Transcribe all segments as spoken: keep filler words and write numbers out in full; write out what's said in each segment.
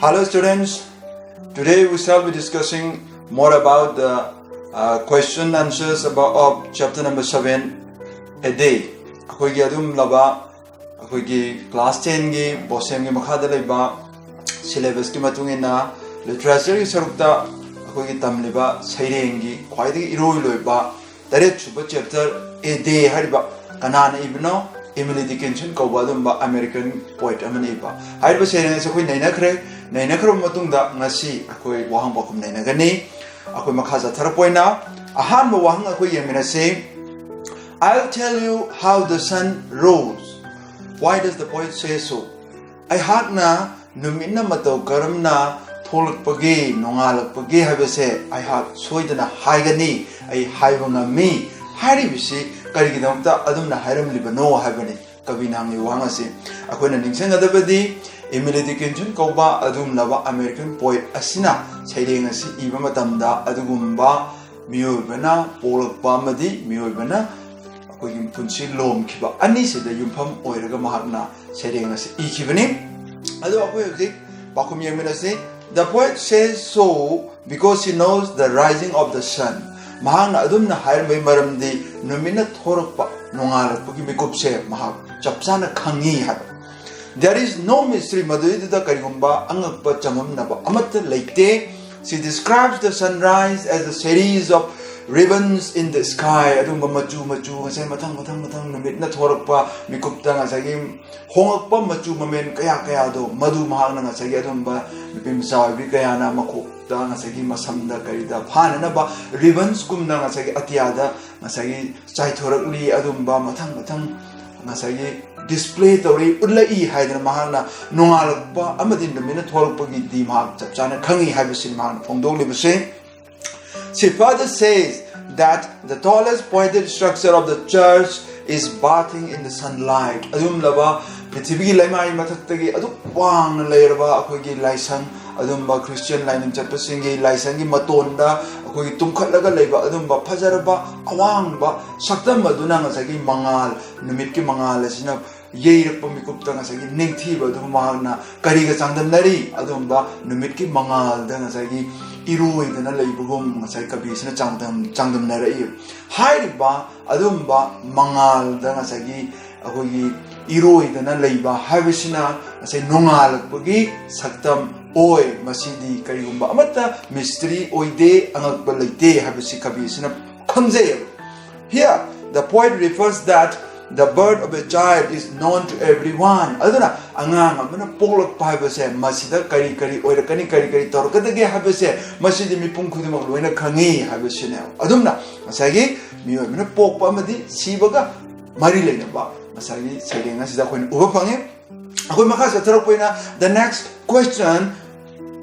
Hello students, today we shall be discussing more about the uh, question answers about of chapter number seven, a day. ꯑꯩꯈꯣꯏꯒꯤ ꯑꯗꯨꯝꯂꯕ ꯑꯩꯈꯣꯏꯒꯤ class tenꯒꯤ BOSEMꯒꯤ ꯃꯈꯥꯗ ꯂꯩꯕ syllabusꯀꯤ ꯃꯇꯨꯡ ꯏꯟꯅ literature ꯒꯤ ꯁꯔꯨꯛꯇ ꯑꯩꯈꯣꯏꯒꯤ ꯇꯝꯂꯤꯕ ꯁꯩꯔꯦꯡꯒꯤ ꯈ꯭ꯋꯥꯏꯗꯒꯤ ꯏꯔꯣꯏ ꯂꯣꯏꯕ ꯇꯔꯦꯠ ꯁꯨꯕ chapter, A Day ꯍꯥꯏꯔꯤꯕ ꯀꯅꯥꯅ ꯏꯕꯅꯣ? Emily Dickinson ꯀꯧꯕ ꯑꯗꯨꯝꯕ American poet ꯑꯃꯅ ꯏꯕ꯫ ꯍꯥꯏꯔꯤꯕ ꯁꯩꯔꯦꯡ ꯑꯁꯤ ꯑꯩꯈꯣꯏ ꯅꯩꯅꯈ꯭ꯔꯦ꯫ ꯅꯩꯅꯈ꯭ꯔꯕ ꯃꯇꯨꯡꯗ ꯉꯁꯤ ꯑꯩꯈꯣꯏ ꯋꯥꯍꯪ ꯄꯥꯎꯈꯨꯝ ꯅꯩꯅꯒꯅꯤ꯫ ꯑꯩꯈꯣꯏ ꯃꯈꯥ ꯆꯠꯊꯔꯛꯄ ꯑꯣꯏꯅ ꯑꯍꯥꯟꯕ ꯋꯥꯍꯪ ꯑꯩꯈꯣꯏ ꯌꯦꯡꯃꯤꯟꯅꯁꯤ꯫ "I'll tell you how the sun rose." Why does the poet say so? ꯑꯩꯍꯥꯛꯅ ꯅꯨꯃꯤꯠꯅ ꯃꯇꯧ ꯀꯔꯝꯅ ꯊꯣꯛꯂꯛꯄꯒꯦ, ꯅꯣꯡꯉꯥꯜꯂꯛꯄꯒꯦ ꯍꯥꯏꯕꯁꯦ ꯑꯩꯍꯥꯛ ꯁꯣꯏꯗꯅ ꯍꯥꯏꯒꯅꯤ, ꯑꯩ ꯍꯥꯏꯕ ꯉꯝꯃꯤ ꯍꯥꯏꯔꯤꯕꯁꯤ ꯀꯔꯤꯒꯤꯗꯃꯛꯇ ꯑꯗꯨꯝꯅ ꯍꯥꯏꯔꯝꯂꯤꯕꯅꯣ ꯍꯥꯏꯕꯅꯤ꯫ ꯀꯕꯤꯅ ꯍꯪꯂꯤꯕ ꯋꯥꯍꯪ ꯑꯁꯤ ꯑꯩꯈꯣꯏꯅ ꯅꯤꯡꯁꯤꯡꯒꯗꯕꯗꯤ, Emily Dickinson ꯀꯧꯕ ꯑꯗꯨꯒꯨꯝꯂꯕ American poet ꯑꯁꯤꯅ ꯁꯩꯔꯦꯡ ꯑꯁꯤ ꯏꯕ ꯃꯇꯝꯗ ꯑꯗꯨꯒꯨꯝꯕ ꯃꯤꯑꯣꯏꯕꯅ ꯄꯣꯛꯂꯛꯄ ꯑꯃꯗꯤ ꯃꯤꯑꯣꯏꯕꯅ ꯑꯩꯈꯣꯏꯒꯤ ꯄꯨꯟꯁꯤ ꯂꯣꯝꯈꯤꯕ ꯑꯅꯤꯁꯤꯗ ꯌꯨꯝꯐꯝ ꯑꯣꯏꯔꯒ ꯃꯍꯥꯛꯅ ꯁꯩꯔꯦꯡ ꯑꯁꯤ ꯏꯈꯤꯕꯅꯤ꯫ ꯑꯗꯣ ꯑꯩꯈꯣꯏ ꯍꯧꯖꯤꯛ ꯄꯥꯎꯈꯨꯝ ꯌꯦꯡꯃꯤꯟꯅꯁꯤ꯫ The poet says so because he knows the rising of the sun. ꯃꯍꯥꯛꯅ ꯑꯗꯨꯝꯅ ꯍꯥꯏꯔꯝꯕꯒꯤ ꯃꯔꯝꯗꯤ ꯅꯨꯃꯤꯠꯅ ꯊꯣꯔꯛꯄ, ꯅꯣꯡꯉꯥꯜꯂꯛꯄꯒꯤ ꯃꯤꯀꯨꯞꯁꯦ ꯃꯍꯥꯛ ꯆꯞ ꯆꯥꯅ ꯈꯪꯉꯤ ꯍꯥꯏꯕ꯫ There is no mystery, ꯃꯗꯨꯗꯩꯗꯨꯗ ꯀꯔꯤꯒꯨꯝꯕ ꯑꯉꯛꯄ ꯆꯃꯝꯅꯕ ꯑꯃꯠꯇ ꯂꯩꯇꯦ꯫ She describes the sunrise as a series of ribbons in the sky. ꯑꯗꯨꯒꯨꯝꯕ ꯃꯆꯨ ꯃꯆꯨ ꯉꯁꯥꯏ ꯃꯊꯪ ꯃꯊꯪ ꯃꯊꯪ ꯅꯨꯃꯤꯠꯅ ꯊꯣꯔꯛꯄ ꯃꯤꯀꯨꯞꯇ ꯉꯁꯥꯏꯒꯤ ꯍꯣꯡꯂꯛꯄ ꯃꯆꯨ ꯃꯃꯦꯟ ꯀꯌꯥ ꯀꯌꯥꯗꯣ, ꯃꯗꯨ ꯃꯍꯥꯛꯅ ꯉꯁꯥꯏꯒꯤ ꯑꯗꯨꯝꯕ ꯅꯨꯄꯤ ꯃꯆꯥ ꯑꯣꯏꯕꯤ ꯀꯌꯥꯅ ꯃꯈꯣꯛꯇ ꯉꯁꯥꯏꯒꯤ ꯃꯁꯝꯗ ꯀꯔꯤꯗ ꯐꯥꯅꯅꯕ ribbonsꯀꯨꯝꯅ ꯉꯁꯥꯏꯒꯤ ꯑꯇꯤꯌꯥꯗ ꯉꯁꯥꯏꯒꯤ ꯆꯥꯏꯊꯣꯔꯛꯂꯤ꯫ ꯑꯗꯨꯝꯕ ꯃꯊꯪ ꯃꯊꯪ ꯉꯁꯥꯏꯒꯤ display ꯇꯧꯔꯤ, ꯎꯠꯂꯛꯏ ꯍꯥꯏꯗꯅ ꯃꯍꯥꯛꯅ ꯅꯣꯡꯉꯥꯜꯂꯛꯄ ꯑꯃꯗꯤ ꯅꯨꯃꯤꯠꯅ ꯊꯣꯛꯂꯛꯄꯒꯤꯗꯤ ꯃꯍꯥꯛ ꯆꯞ ꯆꯥꯅ ꯈꯪꯉꯤ ꯍꯥꯏꯕꯁꯤꯅꯤ ꯃꯍꯥꯛꯅ ꯐꯣꯡꯗꯣꯛꯂꯤꯕꯁꯦ꯫ She further says that the tallest pointed structure of the church is bathing in the sunlight. ꯑꯗꯨꯝꯂꯕ ꯄ꯭ꯔꯤꯊꯤꯕꯤꯒꯤ ꯂꯩꯃꯥꯏ ꯃꯊꯛꯇꯒꯤ ꯑꯗꯨꯛ ꯋꯥꯡꯅ ꯂꯩꯔꯕ ꯑꯩꯈꯣꯏꯒꯤ ꯂꯥꯏꯁꯪ, ꯑꯗꯨꯝꯕ Christian ꯂꯥꯏꯅꯤꯡ ꯆꯠꯄꯁꯤꯡꯒꯤ ꯂꯥꯏꯁꯪꯒꯤ ꯃꯇꯣꯟꯗ ꯑꯩꯈꯣꯏꯒꯤ ꯇꯨꯝꯈꯠꯂꯒ ꯂꯩꯕ ꯑꯗꯨꯝꯕ ꯐꯖꯔꯕ ꯑꯋꯥꯡꯕ ꯁꯛꯇꯝ ꯑꯗꯨꯅ ꯉꯁꯥꯏꯒꯤ ꯃꯉꯥꯜ, ꯅꯨꯃꯤꯠꯀꯤ ꯃꯉꯥꯜ ꯑꯁꯤꯅ ꯌꯩꯔꯛꯄ ꯃꯤꯀꯨꯞꯇ ꯉꯁꯥꯏꯒꯤ ꯅꯤꯡꯊꯤꯕ ꯑꯗꯨ ꯃꯍꯥꯛꯅ ꯀꯔꯤꯒ ꯆꯥꯡꯗꯝꯅꯔꯤ? ꯑꯗꯨꯝꯕ ꯅꯨꯃꯤꯠꯀꯤ ꯃꯉꯥꯜꯗ ꯉꯁꯥꯏꯒꯤ ꯏꯔꯣꯏꯗꯅ ꯂꯩꯕꯒꯨꯝ ꯉꯁꯥꯏ ꯀꯕꯤꯁꯤꯅ ꯆꯥꯡꯗꯝ ꯆꯥꯡꯗꯝꯅꯔꯛꯏ꯫ ꯍꯥꯏꯔꯤꯕ ꯑꯗꯨꯝꯕ ꯃꯉꯥꯜꯗ ꯉꯁꯥꯏꯒꯤ ꯑꯩꯈꯣꯏꯒꯤ ꯏꯔꯣꯏꯗꯅ ꯂꯩꯕ ꯍꯥꯏꯕꯁꯤꯅ ꯉꯁꯥꯏ ꯅꯣꯡꯉꯥꯜꯂꯛꯄꯒꯤ ꯁꯛꯇꯝ ꯑꯣꯏ꯫ ꯃꯁꯤꯗꯤ ꯀꯔꯤꯒꯨꯝꯕ ꯑꯃꯠꯇ ꯃꯤꯁꯇ꯭ꯔꯤ ꯑꯣꯏꯗꯦ, ꯑꯉꯛꯄ ꯂꯩꯇꯦ ꯍꯥꯏꯕꯁꯤ ꯀꯕꯤꯁꯤꯅ ꯈꯪꯖꯩꯑꯕ꯫ Here, the poet refers that the birth of a child is known to everyone. ꯑꯗꯨꯅ ꯑꯉꯥꯡ ꯑꯃꯅ ꯄꯣꯛꯂꯛꯄ ꯍꯥꯏꯕꯁꯦ ꯃꯁꯤꯗ ꯀꯔꯤ ꯀꯔꯤ ꯑꯣꯏꯔꯛꯀꯅꯤ, ꯀꯔꯤ ꯀꯔꯤ ꯇꯧꯔꯛꯀꯗꯒꯦ ꯍꯥꯏꯕꯁꯦ ꯃꯁꯤꯗꯤ ꯃꯤꯄꯨꯝ ꯈꯨꯗꯤꯡꯃꯛ ꯂꯣꯏꯅ ꯈꯪꯉꯤ ꯍꯥꯏꯕꯁꯤꯅꯦꯕ꯫ ꯑꯗꯨꯝꯅ ꯉꯁꯥꯏꯒꯤ ꯃꯤꯑꯣꯏꯕꯅ ꯄꯣꯛꯄ ꯑꯃꯗꯤ ꯁꯤꯕꯒ ꯃꯔꯤ ꯂꯩꯅꯕ ꯉꯁꯥꯏꯒꯤ ꯁꯩꯔꯦꯡ ꯑꯁꯤꯗ ꯑꯩꯈꯣꯏꯅ ꯎꯕ ꯐꯪꯉꯤ꯫ ꯑꯩꯈꯣꯏ ꯃꯈꯥ ꯆꯠꯊꯔꯛꯄ ꯑꯣꯏꯅ the next question,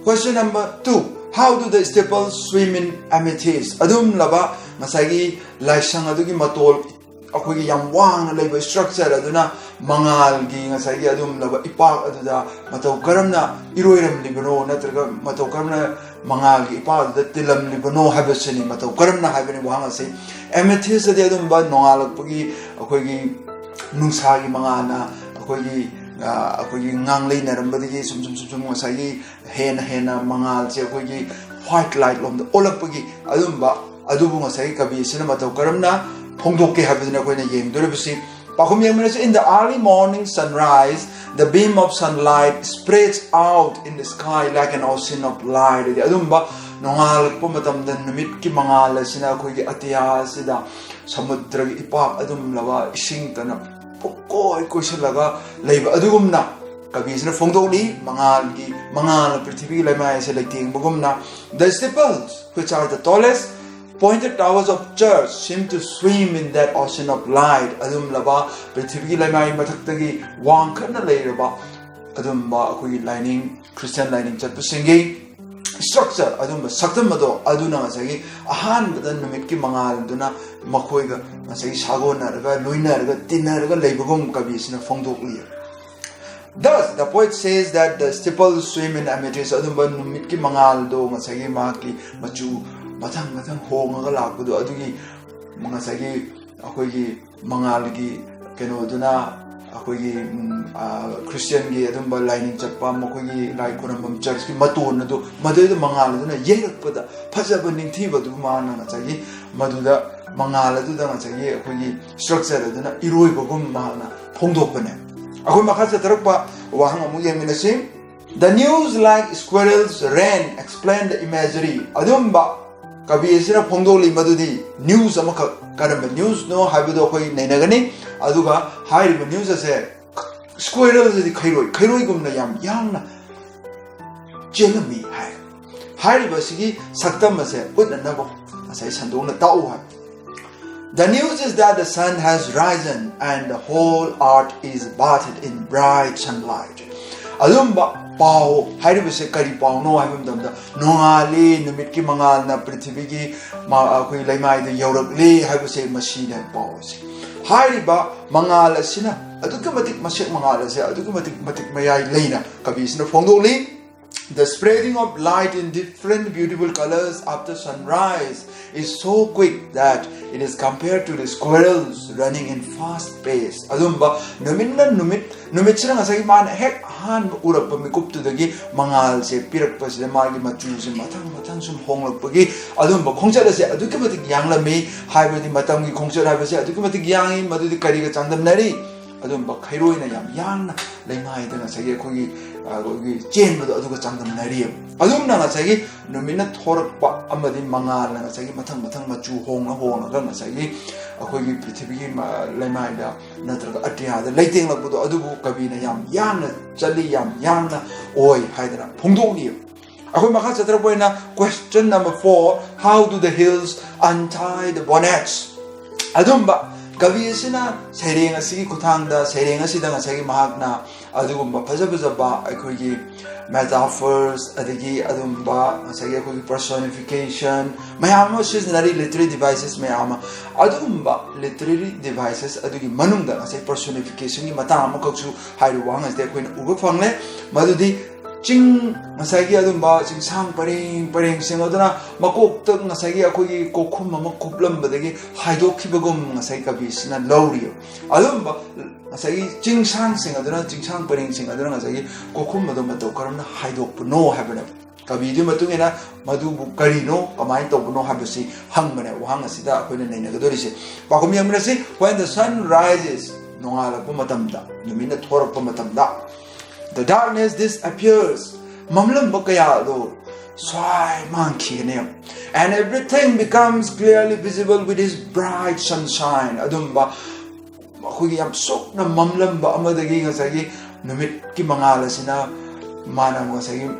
question number two, how do the steeples swim in amethyst? ꯑꯗꯨꯝꯂꯕ ꯉꯁꯥꯏꯒꯤ ꯂꯥꯏꯁꯪ ꯑꯗꯨꯒꯤ ꯃꯇꯣꯜ, ꯑꯩꯈꯣꯏꯒꯤ ꯌꯥꯝ ꯋꯥꯡꯅ ꯂꯩꯕ structure ꯑꯗꯨꯅ ꯃꯉꯥꯜꯒꯤ ꯉꯁꯥꯏꯒꯤ ꯑꯗꯨꯝꯂꯕ ꯏꯄꯥꯛ ꯑꯗꯨꯗ ꯃꯇꯧ ꯀꯔꯝꯅ ꯏꯔꯣꯏꯔꯝꯂꯤꯕꯅꯣ, ꯅꯠꯇ꯭ꯔꯒ ꯃꯇꯧ ꯀꯔꯝꯅ ꯃꯉꯥꯜꯒꯤ ꯏꯄꯥꯛ ꯑꯗꯨꯗ ꯇꯤꯜꯂꯝꯂꯤꯕꯅꯣ ꯍꯥꯏꯕꯁꯤꯅꯤ꯫ ꯃꯇꯧ ꯀꯔꯝꯅ ꯍꯥꯏꯕꯅꯤ ꯋꯥꯍꯪ ꯑꯁꯤ꯫ Amethyst ꯑꯗꯤ ꯑꯗꯨꯝꯕ ꯅꯣꯡꯉꯥꯜꯂꯛꯄꯒꯤ ꯑꯩꯈꯣꯏꯒꯤ ꯅꯨꯡꯁꯥꯒꯤ ꯃꯉꯥꯜꯅ ꯑꯩꯈꯣꯏꯒꯤ, ꯑ, ꯑꯩꯈꯣꯏꯒꯤ ꯉꯥꯡꯂꯩꯅꯔꯝꯕꯗꯒꯤ ꯁꯨꯝ ꯁꯨꯝ ꯁꯨꯝ ꯁꯨꯝ ꯉꯁꯥꯏꯒꯤ ꯍꯦꯟꯅ ꯍꯦꯟꯅ ꯃꯉꯥꯜꯁꯦ ꯑꯩꯈꯣꯏꯒꯤ white light ꯂꯣꯝꯗ ꯑꯣꯜꯂꯛꯄꯒꯤ ꯑꯗꯨꯝꯕ ꯑꯗꯨꯕꯨ ꯉꯁꯥꯏꯒꯤ ꯀꯕꯤ ꯑꯁꯤꯅ ꯃꯇꯧ ꯀꯔꯝꯅ ꯐꯣꯡꯗꯣꯛꯀꯦ ꯍꯥꯏꯕꯗꯨꯅ ꯑꯩꯈꯣꯏꯅ ꯌꯦꯡꯗꯣꯔꯤꯕꯁꯤ꯫ ꯄꯥꯎꯈꯨꯝ ꯌꯦꯡꯃꯤꯟꯅꯁꯤ꯫ In the early morning sunrise, the beam of sunlight spreads out in the sky like an ocean of light. ꯍꯥꯏꯗꯤ ꯑꯗꯨꯝꯕ ꯅꯣꯡꯉꯥꯜꯂꯛꯄ ꯃꯇꯝꯗ ꯅꯨꯃꯤꯠꯀꯤ ꯃꯉꯥꯜ ꯑꯁꯤꯅ ꯑꯩꯈꯣꯏꯒꯤ ꯑꯇꯤꯌꯥ ꯑꯁꯤꯗ ꯁꯃꯨꯗ꯭ꯔꯒꯤ ꯏꯄꯥꯛ ꯑꯗꯨꯝꯂꯕ ꯏꯁꯤꯡꯇꯅ ꯄꯨꯡꯀꯣꯏ ꯀꯣꯏꯁꯤꯜꯂꯒ ꯂꯩꯕ ꯑꯗꯨꯒꯨꯝꯅ ꯀꯕꯤꯁꯤꯅ ꯐꯣꯡꯗꯣꯛꯂꯤ꯫ ꯃꯉꯥꯜꯒꯤ, ꯃꯉꯥꯜꯅ ꯄ꯭ꯔꯤꯊꯤꯕꯤꯒꯤ ꯂꯩꯃꯥꯏ ꯑꯁꯤ ꯂꯩꯇꯦꯡꯕꯒꯨꯝꯅ, the steeples, which are the tallest pointed towers of church, seem to swim in that ocean of light. ꯑꯗꯨꯝꯂꯕ ꯄ꯭ꯔꯤꯊꯤꯕꯤꯒꯤ ꯂꯩꯃꯥꯏ ꯃꯊꯛꯇꯒꯤ ꯋꯥꯡꯈꯠꯅ ꯂꯩꯔꯕ ꯑꯗꯨꯝꯕ ꯑꯩꯈꯣꯏꯒꯤ ꯂꯥꯏꯅꯤꯡ, ꯈ꯭ꯔꯤꯁꯇꯤꯌꯥꯟ ꯂꯥꯏꯅꯤꯡ ꯆꯠꯄꯁꯤꯡꯒꯤ structure, ꯑꯗꯨꯝꯕ ꯁꯛꯇꯝ ꯑꯗꯣ ꯑꯗꯨꯅ ꯉꯁꯥꯏꯒꯤ ꯑꯍꯥꯟꯕꯗ ꯅꯨꯃꯤꯠꯀꯤ ꯃꯉꯥꯜꯗꯨꯅ ꯃꯈꯣꯏꯒ ꯉꯁꯥꯏꯒꯤ ꯁꯥꯒꯣꯟꯅꯔꯒ, ꯂꯣꯏꯅꯔꯒ, ꯇꯤꯟꯅꯔꯒ ꯂꯩꯕꯒꯨꯝ ꯀꯕꯤꯁꯤꯅ ꯐꯣꯡꯗꯣꯛꯂꯤ꯫ Thus, the poet says that the steeples swim in amethyst. ꯑꯗꯨꯝꯕ ꯅꯨꯃꯤꯠꯀꯤ ꯃꯉꯥꯜꯗꯣ ꯉꯁꯥꯏꯒꯤ ꯃꯍꯥꯛꯀꯤ ꯃꯆꯨ ꯃꯊꯪ ꯃꯊꯪ ꯍꯣꯡꯉꯒ ꯂꯥꯛꯄꯗꯣ, ꯑꯗꯨꯒꯤ ꯉꯁꯥꯏꯒꯤ ꯑꯩꯈꯣꯏꯒꯤ ꯃꯉꯥꯜꯒꯤ ꯀꯩꯅꯣꯗꯨꯅ ꯑꯩꯈꯣꯏꯒꯤ ꯎꯝ, ꯑ, ꯈ꯭ꯔꯤꯁꯇꯤꯌꯟꯒꯤ ꯑꯗꯨꯝꯕ ꯂꯥꯏꯅꯤꯡ ꯆꯠꯄ, ꯃꯈꯣꯏꯒꯤ ꯂꯥꯏ ꯈꯨꯔꯨꯝꯐꯝ ꯆꯔꯆꯀꯤ ꯃꯇꯣꯟ ꯑꯗꯨ ꯃꯗꯨꯗ ꯃꯉꯥꯜ ꯑꯗꯨꯅ ꯌꯩꯔꯛꯄꯗ ꯐꯖꯕ ꯅꯤꯡꯊꯤꯕ ꯑꯗꯨ ꯃꯥꯅ ꯉꯁꯥꯏꯒꯤ ꯃꯗꯨꯗ ꯃꯉꯥꯜ ꯑꯗꯨꯗ ꯉꯁꯥꯏꯒꯤ ꯑꯩꯈꯣꯏꯒꯤ ꯁ꯭ꯇ꯭ꯔꯛꯆꯔ ꯑꯗꯨꯅ ꯏꯔꯣꯏꯕꯒꯨꯝ ꯃꯍꯥꯛꯅ ꯐꯣꯡꯗꯣꯛꯄꯅꯦ꯫ ꯑꯩꯈꯣꯏ ꯃꯈꯥ ꯆꯠꯊꯔꯛꯄ ꯋꯥꯍꯪ ꯑꯃꯨꯛ ꯌꯦꯡꯃꯤꯟꯅꯁꯤ꯫ The news like squirrels ran explain the imagery. ꯑꯗꯨꯝꯕ ꯀꯕꯤ ꯑꯁꯤꯅ ꯐꯣꯡꯗꯣꯛꯂꯤ ꯃꯗꯨꯗꯤ ꯅ꯭ꯌꯨꯁ ꯑꯃꯈꯛ, ꯀꯔꯝꯕ ꯅ꯭ꯌꯨꯁꯅꯣ ꯍꯥꯏꯕꯗꯨ ꯑꯩꯈꯣꯏ ꯅꯩꯅꯒꯅꯤ꯫ ꯑꯗꯨꯒ ꯍꯥꯏꯔꯤꯕ ꯅ꯭ꯌꯨꯁ ꯑꯁꯦ ꯁ꯭ꯀ꯭ꯋꯦꯔꯜꯁꯤꯗꯤ ꯈꯩꯔꯣꯏ, ꯈꯩꯔꯣꯏꯒꯨꯝꯅ ꯌꯥꯝ ꯌꯥꯡꯅ ꯆꯦꯜꯂꯝꯃꯤ ꯍꯥꯏ꯫ ꯍꯥꯏꯔꯤꯕ ꯑꯁꯤꯒꯤ ꯁꯛꯇꯝ ꯑꯁꯦ ꯎꯠꯅꯅꯕ ꯉꯁꯥꯏ ꯁꯟꯗꯣꯛꯅ ꯇꯥꯛꯎ ꯍꯥꯏ꯫ The news is that the sun has risen and the whole earth is bathed in bright sunlight. ꯑꯗꯨꯝꯕ ꯄꯥꯎ ꯍꯥꯏꯔꯤꯕꯁꯦ ꯀꯔꯤ ꯄꯥꯎꯅꯣ ꯍꯥꯏꯕ ꯃꯇꯝꯗ, ꯅꯣꯡꯉꯥꯜꯂꯤ, ꯅꯨꯃꯤꯠꯀꯤ ꯃꯉꯥꯜꯅ ꯄ꯭ꯔꯤꯊꯤꯕꯤꯒꯤ ꯃ-, ꯑꯩꯈꯣꯏ ꯂꯩꯃꯥꯏꯗ ꯌꯧꯔꯛꯂꯤ ꯍꯥꯏꯕꯁꯦ ꯃꯁꯤꯅ ꯄꯥꯎ ꯑꯁꯤ꯫ ꯍꯥꯏꯔꯤꯕ ꯃꯉꯥꯜ ꯑꯁꯤꯅ ꯑꯗꯨꯛꯀꯤ ꯃꯇꯤꯛ, ꯃꯁꯦꯛ ꯃꯉꯥꯜ ꯑꯁꯦ ꯑꯗꯨꯛꯀꯤ ꯃꯇꯤꯛ, ꯃꯇꯤꯛ ꯃꯌꯥꯏ ꯂꯩꯅ ꯀꯕꯤꯁꯤꯅ ꯐꯣꯡꯗꯣꯛꯂꯤ꯫ The spreading of light in different beautiful colors after sunrise is so quick that it is compared to the squirrels running in fast pace. ꯑꯗꯨꯝꯕ ꯅꯨꯃꯤꯠꯅ ꯅꯨꯃꯤꯠ, ꯅꯨꯃꯤꯠꯁꯤꯅ ꯉꯁꯥꯏꯒꯤ ꯃꯥꯅ ꯍꯦꯛ ꯑꯍꯥꯟꯕ ꯎꯔꯛꯄ ꯃꯤꯀꯨꯞꯇꯨꯗꯒꯤ ꯃꯉꯥꯜꯁꯦ ꯄꯤꯔꯛꯄꯁꯤꯗ ꯃꯥꯒꯤ ꯃꯆꯨꯁꯦ ꯃꯊꯪ ꯃꯊꯪ ꯁꯨꯝ ꯍꯣꯡꯂꯛꯄꯒꯤ ꯑꯗꯨꯝꯕ ꯈꯣꯡꯆꯠ ꯑꯁꯦ ꯑꯗꯨꯛꯀꯤ ꯃꯇꯤꯛ ꯌꯥꯡꯂꯝꯃꯤ꯫ ꯍꯥꯏꯕꯗꯤ ꯃꯇꯝꯒꯤ ꯈꯣꯡꯆꯠ ꯍꯥꯏꯕꯁꯦ ꯑꯗꯨꯛꯀꯤ ꯃꯇꯤꯛ ꯌꯥꯡꯉꯤ꯫ ꯃꯗꯨꯗꯤ ꯀꯔꯤꯒ ꯆꯥꯡꯗꯝꯅꯔꯤ? ꯑꯗꯨꯝꯕ ꯈꯩꯔꯣꯏꯅ ꯌꯥꯝ ꯌꯥꯡꯅ ꯂꯩꯃꯥꯏꯗ ꯉꯁꯥꯏꯒꯤ ꯑꯩꯈꯣꯏꯒꯤ, ꯑ, ꯑꯩꯈꯣꯏꯒꯤ ꯆꯦꯟꯕꯗꯣ ꯑꯗꯨꯒ ꯆꯥꯡꯗꯝꯅꯔꯤꯑꯕ꯫ ꯑꯗꯨꯝꯅ ꯉꯁꯥꯏꯒꯤ ꯅꯨꯃꯤꯠꯅ ꯊꯣꯔꯛꯄ ꯑꯃꯗꯤ ꯃꯉꯥꯜꯅ ꯉꯁꯥꯏꯒꯤ ꯃꯊꯪ ꯃꯊꯪ ꯃꯆꯨ ꯍꯣꯡꯉ ꯍꯣꯡꯉꯒ ꯉꯁꯥꯏꯒꯤ ꯑꯩꯈꯣꯏꯒꯤ ꯄ꯭ꯔꯤꯊꯤꯕꯤꯒꯤ ꯃ-, ꯂꯩꯃꯥꯏꯗ ꯅꯠꯇ꯭ꯔꯒ ꯑꯇꯤꯌꯥꯗ ꯂꯩꯇꯦꯡꯂꯛꯄꯗꯣ ꯑꯗꯨꯕꯨ ꯀꯕꯤꯅ ꯌꯥꯝ ꯌꯥꯡꯅ ꯆꯠꯂꯤ, ꯌꯥꯝ ꯌꯥꯡꯅ ꯑꯣꯏ ꯍꯥꯏꯗꯅ ꯐꯣꯡꯗꯣꯛꯂꯤ꯫ ꯑꯩꯈꯣꯏ ꯃꯈꯥ ꯆꯠꯊꯔꯛꯄ ꯑꯣꯏꯅ question number four, how do the hills untie the bonnets? ꯑꯗꯨꯝꯕ ꯀꯕꯤ ꯑꯁꯤꯅ ꯁꯩꯔꯦꯡ ꯑꯁꯤꯒꯤ ꯈꯨꯠꯊꯥꯡꯗ, ꯁꯩꯔꯦꯡ ꯑꯁꯤꯗ ꯉꯁꯥꯏꯒꯤ ꯃꯍꯥꯛꯅ ꯑꯗꯨꯒꯨꯝꯕ ꯐꯖ ꯐꯖꯕ ꯑꯩꯈꯣꯏꯒꯤ metaphors, ꯑꯗꯒꯤ ꯑꯗꯨꯝꯕ ꯉꯁꯥꯏꯒꯤ ꯑꯩꯈꯣꯏꯒꯤ personification ꯃꯌꯥꯝ ꯑꯃ ꯁꯤꯖꯤꯟꯅꯔꯤ, literary devices ꯃꯌꯥꯝ ꯑꯃ꯫ ꯑꯗꯨꯒꯨꯝꯕ literary devices ꯑꯗꯨꯒꯤ ꯃꯅꯨꯡꯗ ꯉꯁꯥꯏ personificationꯒꯤ ꯃꯇꯥꯡ ꯑꯃꯈꯛꯁꯨ ꯍꯥꯏꯔꯤꯕ ꯋꯥꯍꯪ ꯑꯁꯤꯗ ꯑꯩꯈꯣꯏꯅ ꯎꯕ ꯐꯪꯂꯦ, ꯃꯗꯨꯗꯤ ꯆꯤꯡ, ꯉꯁꯥꯏꯒꯤ ꯑꯗꯨꯝꯕ ꯆꯤꯡꯁꯥꯡ ꯄꯔꯦꯡ ꯄꯔꯦꯡꯁꯤꯡ ꯑꯗꯨꯅ ꯃꯀꯣꯛꯇ ꯉꯁꯥꯏꯒꯤ ꯑꯩꯈꯣꯏꯒꯤ ꯀꯣꯛꯈꯨꯝ ꯑꯃ ꯀꯨꯞꯂꯝꯕꯗꯒꯤ ꯍꯥꯏꯗꯣꯛꯈꯤꯕꯒꯨꯝ ꯉꯁꯥꯏ ꯀꯕꯤꯁꯤꯅ ꯂꯧꯔꯤꯕ꯫ ꯑꯗꯨꯝꯕ ꯉꯁꯥꯏꯒꯤ ꯆꯤꯡꯁꯥꯡꯁꯤꯡ ꯑꯗꯨꯅ, ꯆꯤꯡꯁꯥꯡ ꯄꯔꯦꯡꯁꯤꯡ ꯑꯗꯨꯅ ꯉꯁꯥꯏꯒꯤ ꯀꯣꯛꯈꯨꯝ ꯑꯗꯨ ꯃꯇꯧ ꯀꯔꯝꯅ ꯍꯥꯏꯗꯣꯛꯄꯅꯣ ꯍꯥꯏꯕꯅꯦꯕ꯫ ꯀꯕꯤꯗꯨꯒꯤ ꯃꯇꯨꯡ ꯏꯟꯅ ꯃꯗꯨꯕꯨ ꯀꯔꯤꯅꯣ, ꯀꯃꯥꯏꯅ ꯇꯧꯕꯅꯣ ꯍꯥꯏꯕꯁꯤ ꯍꯪꯕꯅꯦ ꯋꯥꯍꯪ ꯑꯁꯤꯗ ꯑꯩꯈꯣꯏꯅ ꯅꯩꯅꯒꯗꯧꯔꯤꯁꯦ꯫ ꯄꯥꯎꯈꯨꯝ ꯌꯦꯡꯃꯤꯟꯅꯁꯤ꯫ When the sun rises, ꯅꯣꯡꯉꯥꯜꯂꯛꯄ ꯃꯇꯝꯗ, ꯅꯨꯃꯤꯠꯅ ꯊꯣꯔꯛꯄ ꯃꯇꯝꯗ, the darkness disappears, ꯃꯝꯂꯝꯕ ꯀꯌꯥ ꯑꯗꯨ ꯁ꯭ꯋꯥꯏ ꯃꯥꯡꯈꯤꯒꯅꯤ꯫ And everything becomes clearly visible with his bright sunshine. ꯑꯗꯨꯝꯕ ꯑꯩꯈꯣꯏꯒꯤ ꯌꯥꯝ ꯁꯣꯛꯅ ꯃꯝꯂꯝꯕ ꯑꯃꯗꯒꯤ ꯉꯁꯥꯏꯒꯤ ꯅꯨꯃꯤꯠꯀꯤ ꯃꯉꯥꯜ ꯑꯁꯤꯅ ꯃꯥꯅ ꯉꯁꯥꯏꯒꯤ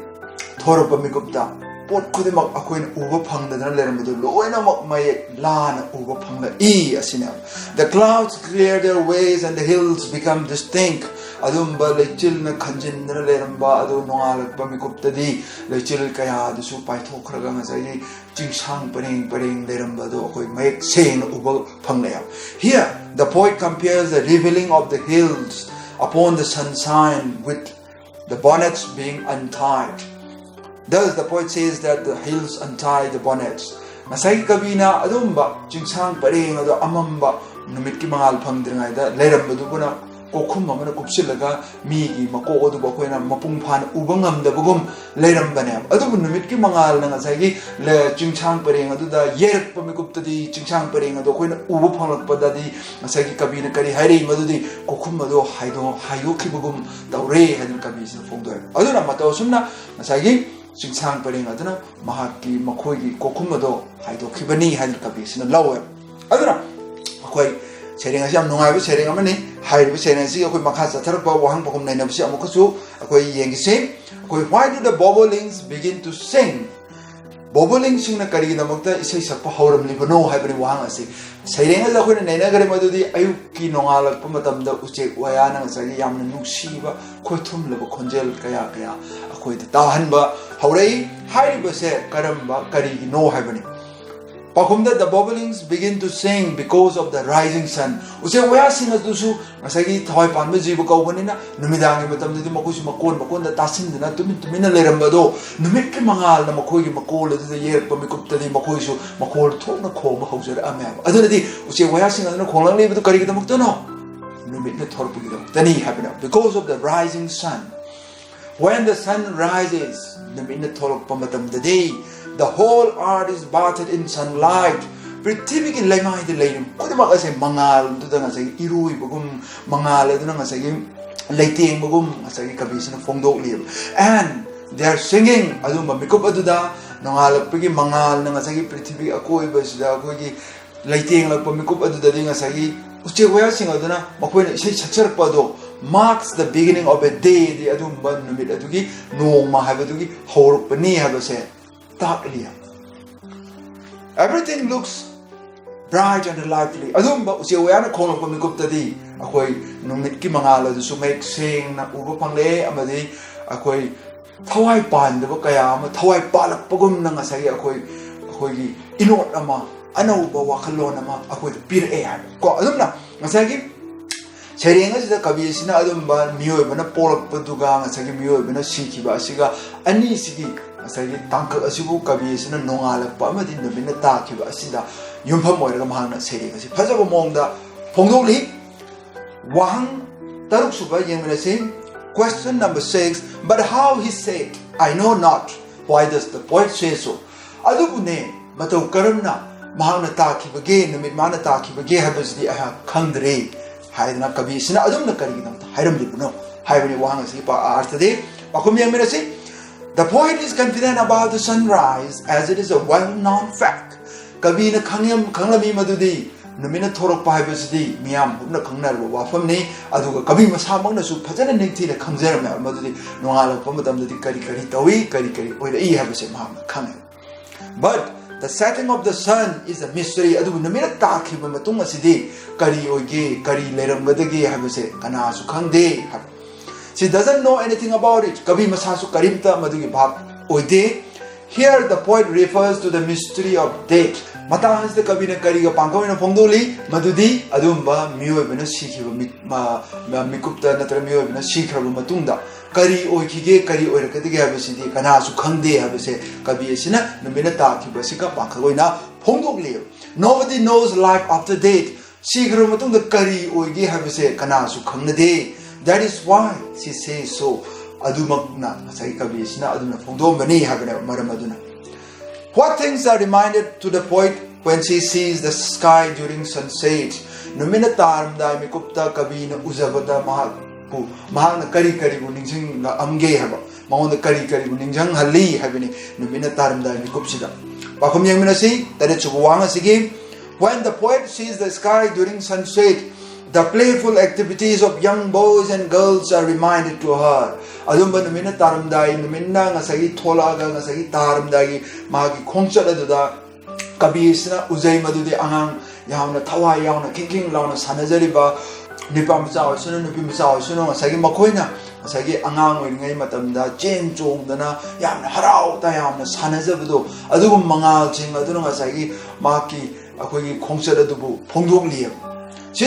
ꯊꯣꯔꯛꯄ ꯃꯤꯀꯨꯞꯇ ꯄꯣꯠ ꯈꯨꯗꯤꯡꯃꯛ ꯑꯩꯈꯣꯏꯅ ꯎꯕ ꯐꯪꯗꯗꯅ ꯂꯩꯔꯝꯕꯗꯨ ꯂꯣꯏꯅꯃꯛ ꯃꯌꯦꯛ ꯂꯥꯅ ꯎꯕ ꯐꯪꯂꯛꯏ ꯑꯁꯤꯅꯦꯕ꯫ The clouds clear their ways and the hills become distinct. ꯑꯗꯨꯝꯕ ꯂꯩꯆꯤꯜꯅ ꯈꯟꯖꯤꯟꯗꯅ ꯂꯩꯔꯝꯕ ꯑꯗꯨ ꯅꯣꯡꯉꯥꯜꯂꯛꯄ ꯃꯤꯀꯨꯞꯇꯗꯤ ꯂꯩꯆꯤꯜ ꯀꯌꯥ ꯑꯗꯨꯁꯨ ꯄꯥꯏꯊꯣꯛꯈ꯭ꯔꯒ ꯉꯁꯥꯏꯒꯤ ꯆꯤꯡꯁꯥꯡ ꯄꯔꯦꯡ ꯄꯔꯦꯡ ꯂꯩꯔꯝꯕ ꯑꯗꯨ ꯑꯩꯈꯣꯏ ꯃꯌꯦꯛ ꯁꯦꯡꯅ ꯎꯕ ꯐꯪꯂꯛꯑꯦ꯫ Here, the poet compares the revealing of the hills upon the sunshine with the bonnets being untied. Thus, the poet says that the hills untie the bonnets. ꯉꯁꯥꯏꯒꯤ ꯀꯕꯤꯅ ꯑꯗꯨꯝꯕ ꯆꯤꯡꯁꯥꯡ ꯄꯔꯦꯡ ꯑꯗꯣ ꯑꯃꯝꯕ ꯅꯨꯃꯤꯠꯀꯤ ꯃꯉꯥꯜ ꯐꯪꯗ꯭ꯔꯤꯉꯩꯗ ꯂꯩꯔꯝꯕꯗꯨꯕꯨꯅ ꯀꯣꯛꯈꯨꯝ ꯑꯃꯅ ꯀꯨꯞꯁꯤꯜꯂꯒ ꯃꯤꯒꯤ ꯃꯀꯣꯛ ꯑꯗꯨꯕꯨ ꯑꯩꯈꯣꯏꯅ ꯃꯄꯨꯡ ꯐꯥꯅ ꯎꯕ ꯉꯝꯗꯕꯒꯨꯝ ꯂꯩꯔꯝꯕꯅꯦꯕ꯫ ꯑꯗꯨꯕꯨ ꯅꯨꯃꯤꯠꯀꯤ ꯃꯉꯥꯜꯅ ꯉꯁꯥꯏꯒꯤ ꯂ-, ꯆꯤꯡꯁꯥꯡ ꯄꯔꯦꯡ ꯑꯗꯨꯗ ꯌꯩꯔꯛꯄ ꯃꯤꯀꯨꯞꯇꯗꯤ, ꯆꯤꯡꯁꯥꯡ ꯄꯔꯦꯡ ꯑꯗꯨ ꯑꯩꯈꯣꯏꯅ ꯎꯕ ꯐꯪꯂꯛꯄꯗꯗꯤ ꯉꯁꯥꯏꯒꯤ ꯀꯕꯤꯅ ꯀꯔꯤ ꯍꯥꯏꯔꯛꯏ? ꯃꯗꯨꯗꯤ ꯀꯣꯛꯈꯨꯝ ꯑꯗꯣ ꯍꯥꯏꯗꯣ-, ꯍꯥꯏꯗꯣꯛꯈꯤꯕꯒꯨꯝ ꯇꯧꯔꯦ ꯍꯥꯏꯗꯅ ꯀꯕꯤꯁꯤꯅ ꯐꯣꯡꯗꯣꯛꯑꯦ꯫ ꯑꯗꯨꯅ ꯃꯇꯧ ꯑꯁꯨꯝꯅ ꯉꯁꯥꯏꯒꯤ ꯆꯤꯡꯁꯥꯡ ꯄꯔꯦꯡ ꯑꯗꯨꯅ ꯃꯍꯥꯛꯀꯤ, ꯃꯈꯣꯏꯒꯤ ꯀꯣꯛꯈꯨꯝ ꯑꯗꯣ ꯍꯥꯏꯗꯣꯛꯈꯤꯕꯅꯤ ꯍꯥꯏꯗꯅ ꯀꯕꯤꯁꯤꯅ ꯂꯧꯋꯦ꯫ ꯑꯗꯨꯅ ꯑꯩꯈꯣꯏ ꯁꯩꯔꯦꯡ ꯑꯁꯤ ꯌꯥꯝ ꯅꯨꯡꯉꯥꯏꯕ ꯁꯩꯔꯦꯡ ꯑꯃꯅꯤ꯫ ꯍꯥꯏꯔꯤꯕ ꯁꯩꯔꯦꯡ ꯑꯁꯤꯒꯤ ꯑꯩꯈꯣꯏ ꯃꯈꯥ ꯆꯠꯊꯔꯛꯄ ꯋꯥꯍꯪ ꯄꯥꯎꯈꯨꯝ ꯅꯩꯅꯕꯁꯤ ꯑꯃꯨꯛꯀꯁꯨ ꯑꯩꯈꯣꯏ ꯌꯦꯡꯈꯤꯁꯤ꯫ ꯑꯩꯈꯣꯏ, "Why do the bobolinks begin to sing?" ꯕꯣꯕꯣꯂꯤꯡꯁꯤꯡꯅ ꯀꯔꯤꯒꯤꯗꯃꯛꯇ ꯏꯁꯩ ꯁꯛꯄ ꯍꯧꯔꯝꯂꯤꯕꯅꯣ ꯍꯥꯏꯕꯅꯤ ꯋꯥꯍꯪ ꯑꯁꯤ꯫ ꯁꯩꯔꯦꯡ ꯑꯁꯤꯗ ꯑꯩꯈꯣꯏꯅ ꯅꯩꯅꯈ꯭ꯔꯦ ꯃꯗꯨꯗꯤ ꯑꯌꯨꯛꯀꯤ ꯅꯣꯡꯉꯥꯜꯂꯛꯄ ꯃꯇꯝꯗ ꯎꯆꯦꯛ ꯋꯥꯌꯥꯅ ꯉꯁꯥꯏꯒꯤ ꯌꯥꯝꯅ ꯅꯨꯡꯁꯤꯕ ꯈꯣꯏꯊꯨꯝꯂꯕ ꯈꯣꯟꯖꯦꯜ ꯀꯌꯥ ꯀꯌꯥ ꯑꯩꯈꯣꯏꯗ ꯇꯥꯍꯟꯕ ꯍꯧꯔꯛꯏ꯫ ꯍꯥꯏꯔꯤꯕꯁꯦ ꯀꯔꯝꯕ, ꯀꯔꯤꯒꯤꯅꯣ ꯍꯥꯏꯕꯅꯤ꯫ ꯄꯥꯎꯈꯨꯝꯗ, the bobolink's begin to sing because of the rising sun. ꯎꯆꯦꯛ ꯋꯥꯌꯥꯁꯤꯡ ꯑꯗꯨꯁꯨ ꯉꯁꯥꯏꯒꯤ ꯊꯋꯥꯏ ꯄꯥꯟꯕ ꯖꯤꯕ ꯀꯧꯕꯅꯤꯅ, ꯅꯨꯃꯤꯗꯥꯡꯒꯤ ꯃꯇꯝꯗꯗꯤ ꯃꯈꯣꯏꯁꯨ ꯃꯀꯣꯟ ꯃꯀꯣꯟꯗ ꯇꯥꯁꯤꯟꯗꯨꯅ ꯇꯨꯃꯤꯟ ꯇꯨꯃꯤꯟꯅ ꯂꯩꯔꯝꯕꯗꯣ, ꯅꯨꯃꯤꯠꯀꯤ ꯃꯉꯥꯜꯅ ꯃꯈꯣꯏꯒꯤ ꯃꯀꯣꯜ ꯑꯗꯨꯗ ꯌꯩꯔꯛꯄ ꯃꯤꯀꯨꯞꯇꯗꯤ ꯃꯈꯣꯏꯁꯨ ꯃꯈꯣꯜ ꯊꯣꯛꯅ ꯈꯣꯡꯕ ꯍꯧꯖꯔꯛꯑꯝꯃꯦꯕ꯫ ꯑꯗꯨꯅꯗꯤ ꯎꯆꯦꯛ ꯋꯥꯌꯥꯁꯤꯡ ꯑꯗꯨꯅ ꯈꯣꯡꯂꯛꯂꯤꯕꯗꯨ ꯀꯔꯤꯒꯤꯗꯃꯛꯇꯅꯣ? ꯅꯨꯃꯤꯠꯅ ꯊꯣꯔꯛꯄꯒꯤꯗꯃꯛꯇꯅꯤ ꯍꯥꯏꯕꯅꯦ꯫ Because of the rising sun. When the sun rises, ꯅꯨꯃꯤꯠꯅ ꯊꯣꯛꯂꯛꯄ ꯃꯇꯝꯗꯗꯤ, the whole earth is bathed in sunlight. ꯄ꯭ꯔꯤꯊꯤꯕꯤꯒꯤ ꯂꯩꯃꯥꯏꯗ ꯂꯩꯔꯤꯕ ꯈꯨꯗꯤꯡꯃꯛ ꯑꯁꯦ ꯃꯉꯥꯜꯗꯨꯗ ꯉꯁꯥꯏꯒꯤ ꯏꯔꯣꯏꯕꯒꯨꯝ, ꯃꯉꯥꯜ ꯑꯗꯨꯅ ꯉꯁꯥꯏꯒꯤ ꯂꯩꯇꯦꯡꯕꯒꯨꯝ ꯉꯁꯥꯏꯒꯤ ꯀꯕꯤꯁꯤꯅ ꯐꯣꯡꯗꯣꯛꯂꯤꯕ꯫ And they are singing. ꯑꯗꯨꯝꯕ ꯃꯤꯀꯨꯞ ꯑꯗꯨꯗ ꯅꯣꯡꯉꯥꯜꯂꯛꯄꯒꯤ ꯃꯉꯥꯜꯅ ꯉꯁꯥꯏꯒꯤ ꯄ꯭ꯔꯤꯊꯤꯕꯤꯒꯤ ꯑꯀꯣꯏꯕꯁꯤꯗ ꯑꯩꯈꯣꯏꯒꯤ ꯂꯩꯇꯦꯡꯂꯛꯄ ꯃꯤꯀꯨꯞ ꯑꯗꯨꯗꯗꯤ ꯉꯁꯥꯏꯒꯤ ꯎꯆꯦꯛ ꯋꯥꯌꯥꯁꯤꯡ ꯑꯗꯨꯅ ꯃꯈꯣꯏꯅ ꯏꯁꯩ ꯁꯛꯆꯔꯛꯄ ꯑꯗꯣ marks the beginning of a day. ꯗꯤ ꯑꯗꯨꯒꯨꯝꯕ ꯅꯨꯃꯤꯠ ꯑꯗꯨꯒꯤ, ꯅꯣꯡꯃ ꯍꯥꯏꯕꯗꯨꯒꯤ ꯍꯧꯔꯛꯄꯅꯤ ꯍꯥꯏꯕꯁꯦ ꯇꯥꯛꯂꯤ꯫ Everything looks bright and lively. ꯑꯗꯨꯒꯨꯝꯕ ꯎꯆꯦꯛ ꯋꯥꯌꯥꯅ ꯈꯣꯡꯂꯛꯄ ꯃꯤꯀꯨꯞꯇꯗꯤ ꯑꯩꯈꯣꯏ ꯅꯨꯃꯤꯠꯀꯤ ꯃꯉꯥꯜ ꯑꯗꯨꯁꯨ ꯃꯌꯦꯛ ꯁꯦꯡꯅ ꯎꯕ ꯐꯪꯂꯦ, ꯑꯃꯗꯤ ꯑꯩꯈꯣꯏ ꯊꯋꯥꯏ ꯄꯥꯟꯗꯕ ꯀꯌꯥ ꯑꯃ ꯊꯋꯥꯏ ꯄꯥꯜꯂꯛꯄꯒꯨꯝꯅ ꯉꯁꯥꯏꯒꯤ ꯑꯩꯈꯣꯏ, ꯑꯩꯈꯣꯏꯒꯤ ꯏꯅꯣꯠ ꯑꯃ, ꯑꯅꯧꯕ ꯋꯥꯈꯜꯂꯣꯟ ꯑꯃ ꯑꯩꯈꯣꯏꯗ ꯄꯤꯔꯛꯑꯦ ꯍꯥꯏꯕ ꯀꯣ꯫ ꯑꯗꯨꯝꯅ ꯉꯁꯥꯏꯒꯤ ꯁꯩꯔꯦꯡ ꯑꯁꯤꯗ ꯀꯕꯤ ꯑꯁꯤꯅ ꯑꯗꯨꯝꯕ ꯃꯤꯑꯣꯏꯕꯅ ꯄꯣꯛꯂꯛꯄꯗꯨꯒ ꯉꯁꯥꯏꯒꯤ ꯃꯤꯑꯣꯏꯕꯅ ꯁꯤꯈꯤꯕ ꯑꯁꯤꯒ, ꯑꯅꯤꯁꯤꯒꯤ ꯉꯁꯥꯏꯒꯤ ꯇꯥꯡꯀꯛ ꯑꯁꯤꯕꯨ ꯀꯕꯤ ꯑꯁꯤꯅ ꯅꯣꯡꯉꯥꯜꯂꯛꯄ ꯑꯃꯗꯤ ꯅꯨꯃꯤꯠꯅ ꯇꯥꯈꯤꯕ ꯑꯁꯤꯗ ꯌꯨꯝꯐꯝ ꯑꯣꯏꯔꯒ ꯃꯍꯥꯛꯅ ꯁꯩꯔꯦꯡ ꯑꯁꯤ ꯐꯖꯕ ꯃꯑꯣꯡꯗ ꯐꯣꯡꯗꯣꯛꯂꯤ꯫ ꯋꯥꯍꯪ ꯇꯔꯨꯛ ꯁꯨꯕ ꯌꯦꯡꯃꯤꯟꯅꯁꯤ꯫ Question number six, but how he said, "I know not." Why does the poet say so? ꯑꯗꯨꯕꯨꯅꯦ, ꯃꯇꯧ ꯀꯔꯝꯅ ꯃꯍꯥꯛꯅ ꯇꯥꯈꯤꯕꯒꯦ, ꯅꯨꯃꯤꯠ ꯃꯥꯅ ꯇꯥꯈꯤꯕꯒꯦ ꯍꯥꯏꯕꯁꯤꯗꯤ ꯑꯩꯍꯥꯛ ꯈꯪꯗ꯭ꯔꯦ ꯍꯥꯏꯗꯅ ꯀꯕꯤꯁꯤꯅ ꯑꯗꯨꯝꯅ ꯀꯔꯤꯒꯤꯗꯃꯛꯇ ꯍꯥꯏꯔꯝꯂꯤꯕꯅꯣ ꯍꯥꯏꯕꯅꯤ ꯋꯥꯍꯪ ꯑꯁꯤꯒꯤ ꯄꯥ-, ꯑꯥꯔꯊꯗꯤ꯫ ꯄꯥꯎꯈꯨꯝ ꯌꯦꯡꯃꯤꯟꯅꯁꯤ꯫ The poet is confident about the sunrise as it is a well-known fact. ꯀꯕꯤꯅ ꯈꯪꯂꯝ-, ꯈꯪꯂꯝꯃꯤ ꯃꯗꯨꯗꯤ ꯅꯨꯃꯤꯠꯅ ꯊꯣꯔꯛꯄ ꯍꯥꯏꯕꯁꯤꯗꯤ ꯃꯤꯌꯥꯝ ꯄꯨꯝꯅ ꯈꯪꯅꯔꯕ ꯋꯥꯐꯝꯅꯤ, ꯑꯗꯨꯒ ꯀꯕꯤ ꯃꯁꯥꯃꯛꯅꯁꯨ ꯐꯖꯅ ꯅꯤꯡꯊꯤꯅ ꯈꯪꯖꯔꯝꯃꯦ ꯃꯗꯨꯗꯤ ꯅꯣꯡꯉꯥꯜꯂꯛꯄ ꯃꯇꯝꯗꯗꯤ ꯀꯔꯤ ꯀꯔꯤ ꯇꯧꯏ, ꯀꯔꯤ ꯀꯔꯤ ꯑꯣꯏꯔꯛꯏ ꯍꯥꯏꯕꯁꯦ ꯃꯍꯥꯛꯅ ꯈꯪꯉꯦ꯫ But the setting of the sun is a mystery. ꯑꯗꯨꯕꯨ ꯅꯨꯃꯤꯠꯅ ꯇꯥꯈꯤꯕ ꯃꯇꯨꯡ ꯑꯁꯤꯗꯤ ꯀꯔꯤ ꯑꯣꯏꯒꯦ, ꯀꯔꯤ ꯂꯩꯔꯝꯒꯗꯒꯦ ꯍꯥꯏꯕꯁꯦ ꯀꯅꯥꯁꯨ ꯈꯪꯗꯦ ꯍꯥꯏꯕ꯫ She doesn't know anything about it. ꯀꯕꯤ ꯃꯁꯥꯁꯨ ꯀꯔꯤꯝꯇ ꯃꯗꯨꯒꯤ ꯚꯥꯞ ꯑꯣꯏꯗꯦ꯫ Here the poet refers to the mystery of death. ꯃꯇꯥꯡ ꯑꯁꯤꯗ ꯀꯕꯤꯅ ꯀꯔꯤꯒ ꯄꯥꯡꯒꯜ ꯑꯣꯏꯅ ꯐꯣꯡꯗꯣꯛꯂꯤ? ꯃꯗꯨꯗꯤ ꯑꯗꯨꯒꯨꯝꯕ ꯃꯤꯑꯣꯏꯕꯅ ꯁꯤꯈꯤꯕ ꯃꯤ-, ꯃ-, ꯃ-, ꯃꯤꯀꯨꯞꯇ ꯅꯠꯇ꯭ꯔꯒ ꯃꯤꯑꯣꯏꯕꯅ ꯁꯤꯈ꯭ꯔꯕ ꯃꯇꯨꯡꯗ ꯀꯔꯤ ꯑꯣꯏꯈꯤꯒꯦ, ꯀꯔꯤ ꯑꯣꯏꯔꯛꯀꯗꯒꯦ ꯍꯥꯏꯕꯁꯤꯗꯤ ꯀꯅꯥꯁꯨ ꯈꯪꯗꯦ ꯍꯥꯏꯕꯁꯦ ꯀꯕꯤ ꯑꯁꯤꯅ ꯅꯨꯃꯤꯠꯅ ꯇꯥꯈꯤꯕ ꯑꯁꯤꯒ ꯄꯥꯡꯒꯜ ꯑꯣꯏꯅ ꯐꯣꯡꯗꯣꯛꯂꯤ꯫ Nobody knows life after death. ꯁꯤꯈ꯭ꯔꯕ ꯃꯇꯨꯡꯗ ꯀꯔꯤ ꯑꯣꯏꯒꯦ ꯍꯥꯏꯕꯁꯦ ꯀꯅꯥꯁꯨ ꯈꯪꯅꯗꯦ꯫ That is why she says so. ꯑꯗꯨꯃꯛꯅ ꯉꯁꯥꯏꯒꯤ ꯀꯕꯤ ꯑꯁꯤꯅ ꯑꯗꯨꯅ ꯐꯣꯡꯗꯣꯛꯑꯝꯕꯅꯤ ꯍꯥꯏꯕꯅꯦꯕ ꯃꯔꯝ ꯑꯗꯨꯅ꯫ What things are reminded to the poet when she sees the sky during sunset? ꯅꯨꯃꯤꯠꯅ ꯇꯥꯔꯝꯗꯥꯏ ꯃꯤꯀꯨꯞꯇ ꯀꯕꯤꯅ ꯎꯖꯕꯗ ꯃꯍꯥꯛꯄꯨ, ꯃꯍꯥꯛꯅ ꯀꯔꯤ ꯀꯔꯤꯕꯨ ꯅꯤꯡꯁꯤꯡꯂꯛꯑꯝꯒꯦ ꯍꯥꯏꯕ, ꯃꯉꯣꯟꯗ ꯀꯔꯤ ꯀꯔꯤꯕꯨ ꯅꯤꯡꯁꯤꯡꯍꯜꯂꯤ ꯍꯥꯏꯕꯅꯤ ꯅꯨꯃꯤꯠꯅ ꯇꯥꯔꯝꯗꯥꯏ ꯃꯤꯀꯨꯞꯁꯤꯗ꯫ ꯄꯥꯎꯈꯨꯝ ꯌꯦꯡꯃꯤꯟꯅꯁꯤ, ꯇꯔꯦꯠꯁꯨꯕ ꯋꯥꯍꯪ ꯑꯁꯤꯒꯤ꯫ When the poet sees the sky during sunset, the playful activities of young boys and girls are reminded to her. ꯑꯗꯨꯝꯕ ꯅꯨꯃꯤꯠꯅ ꯇꯥꯔꯝꯗꯥꯏ, ꯅꯨꯃꯤꯠꯅ ꯉꯁꯥꯏꯒꯤ ꯊꯣꯛꯂꯛꯑꯒ ꯉꯁꯥꯏꯒꯤ ꯇꯥꯔꯝꯗꯥꯏꯒꯤ ꯃꯥꯒꯤ ꯈꯣꯡꯆꯠ ꯑꯗꯨꯗ ꯀꯕꯤ ꯑꯁꯤꯅ ꯎꯖꯩ, ꯃꯗꯨꯗꯤ ꯑꯉꯥꯡ ꯌꯥꯝꯅ ꯊꯋꯥꯏ ꯌꯥꯎꯅ ꯈꯤꯡ ꯈꯤꯡ ꯂꯥꯎꯅ ꯁꯥꯟꯅꯖꯔꯤꯕ ꯅꯨꯄꯥ ꯃꯆꯥ ꯑꯣꯏꯁꯅꯨ, ꯅꯨꯄꯤ ꯃꯆꯥ ꯑꯣꯏꯁꯅꯨ, ꯉꯁꯥꯏꯒꯤ ꯃꯈꯣꯏꯅ ꯉꯁꯥꯏꯒꯤ ꯑꯉꯥꯡ ꯑꯣꯏꯔꯤꯉꯩ ꯃꯇꯝꯗ ꯆꯦꯟ ꯆꯣꯡꯗꯅ ꯌꯥꯝꯅ ꯍꯔꯥꯎ ꯇꯌꯥꯝꯅ ꯁꯥꯟꯅꯖꯕꯗꯣ, ꯑꯗꯨꯒꯨꯝꯕ ꯃꯉꯥꯜꯁꯤꯡ ꯑꯗꯨꯅ ꯉꯁꯥꯏꯒꯤ ꯃꯍꯥꯛꯀꯤ ꯑꯩꯈꯣꯏꯒꯤ ꯈꯣꯡꯆꯠ ꯑꯗꯨꯕꯨ ꯐꯣꯡꯗꯣꯛꯂꯤꯑꯕ꯫ ꯁꯤ,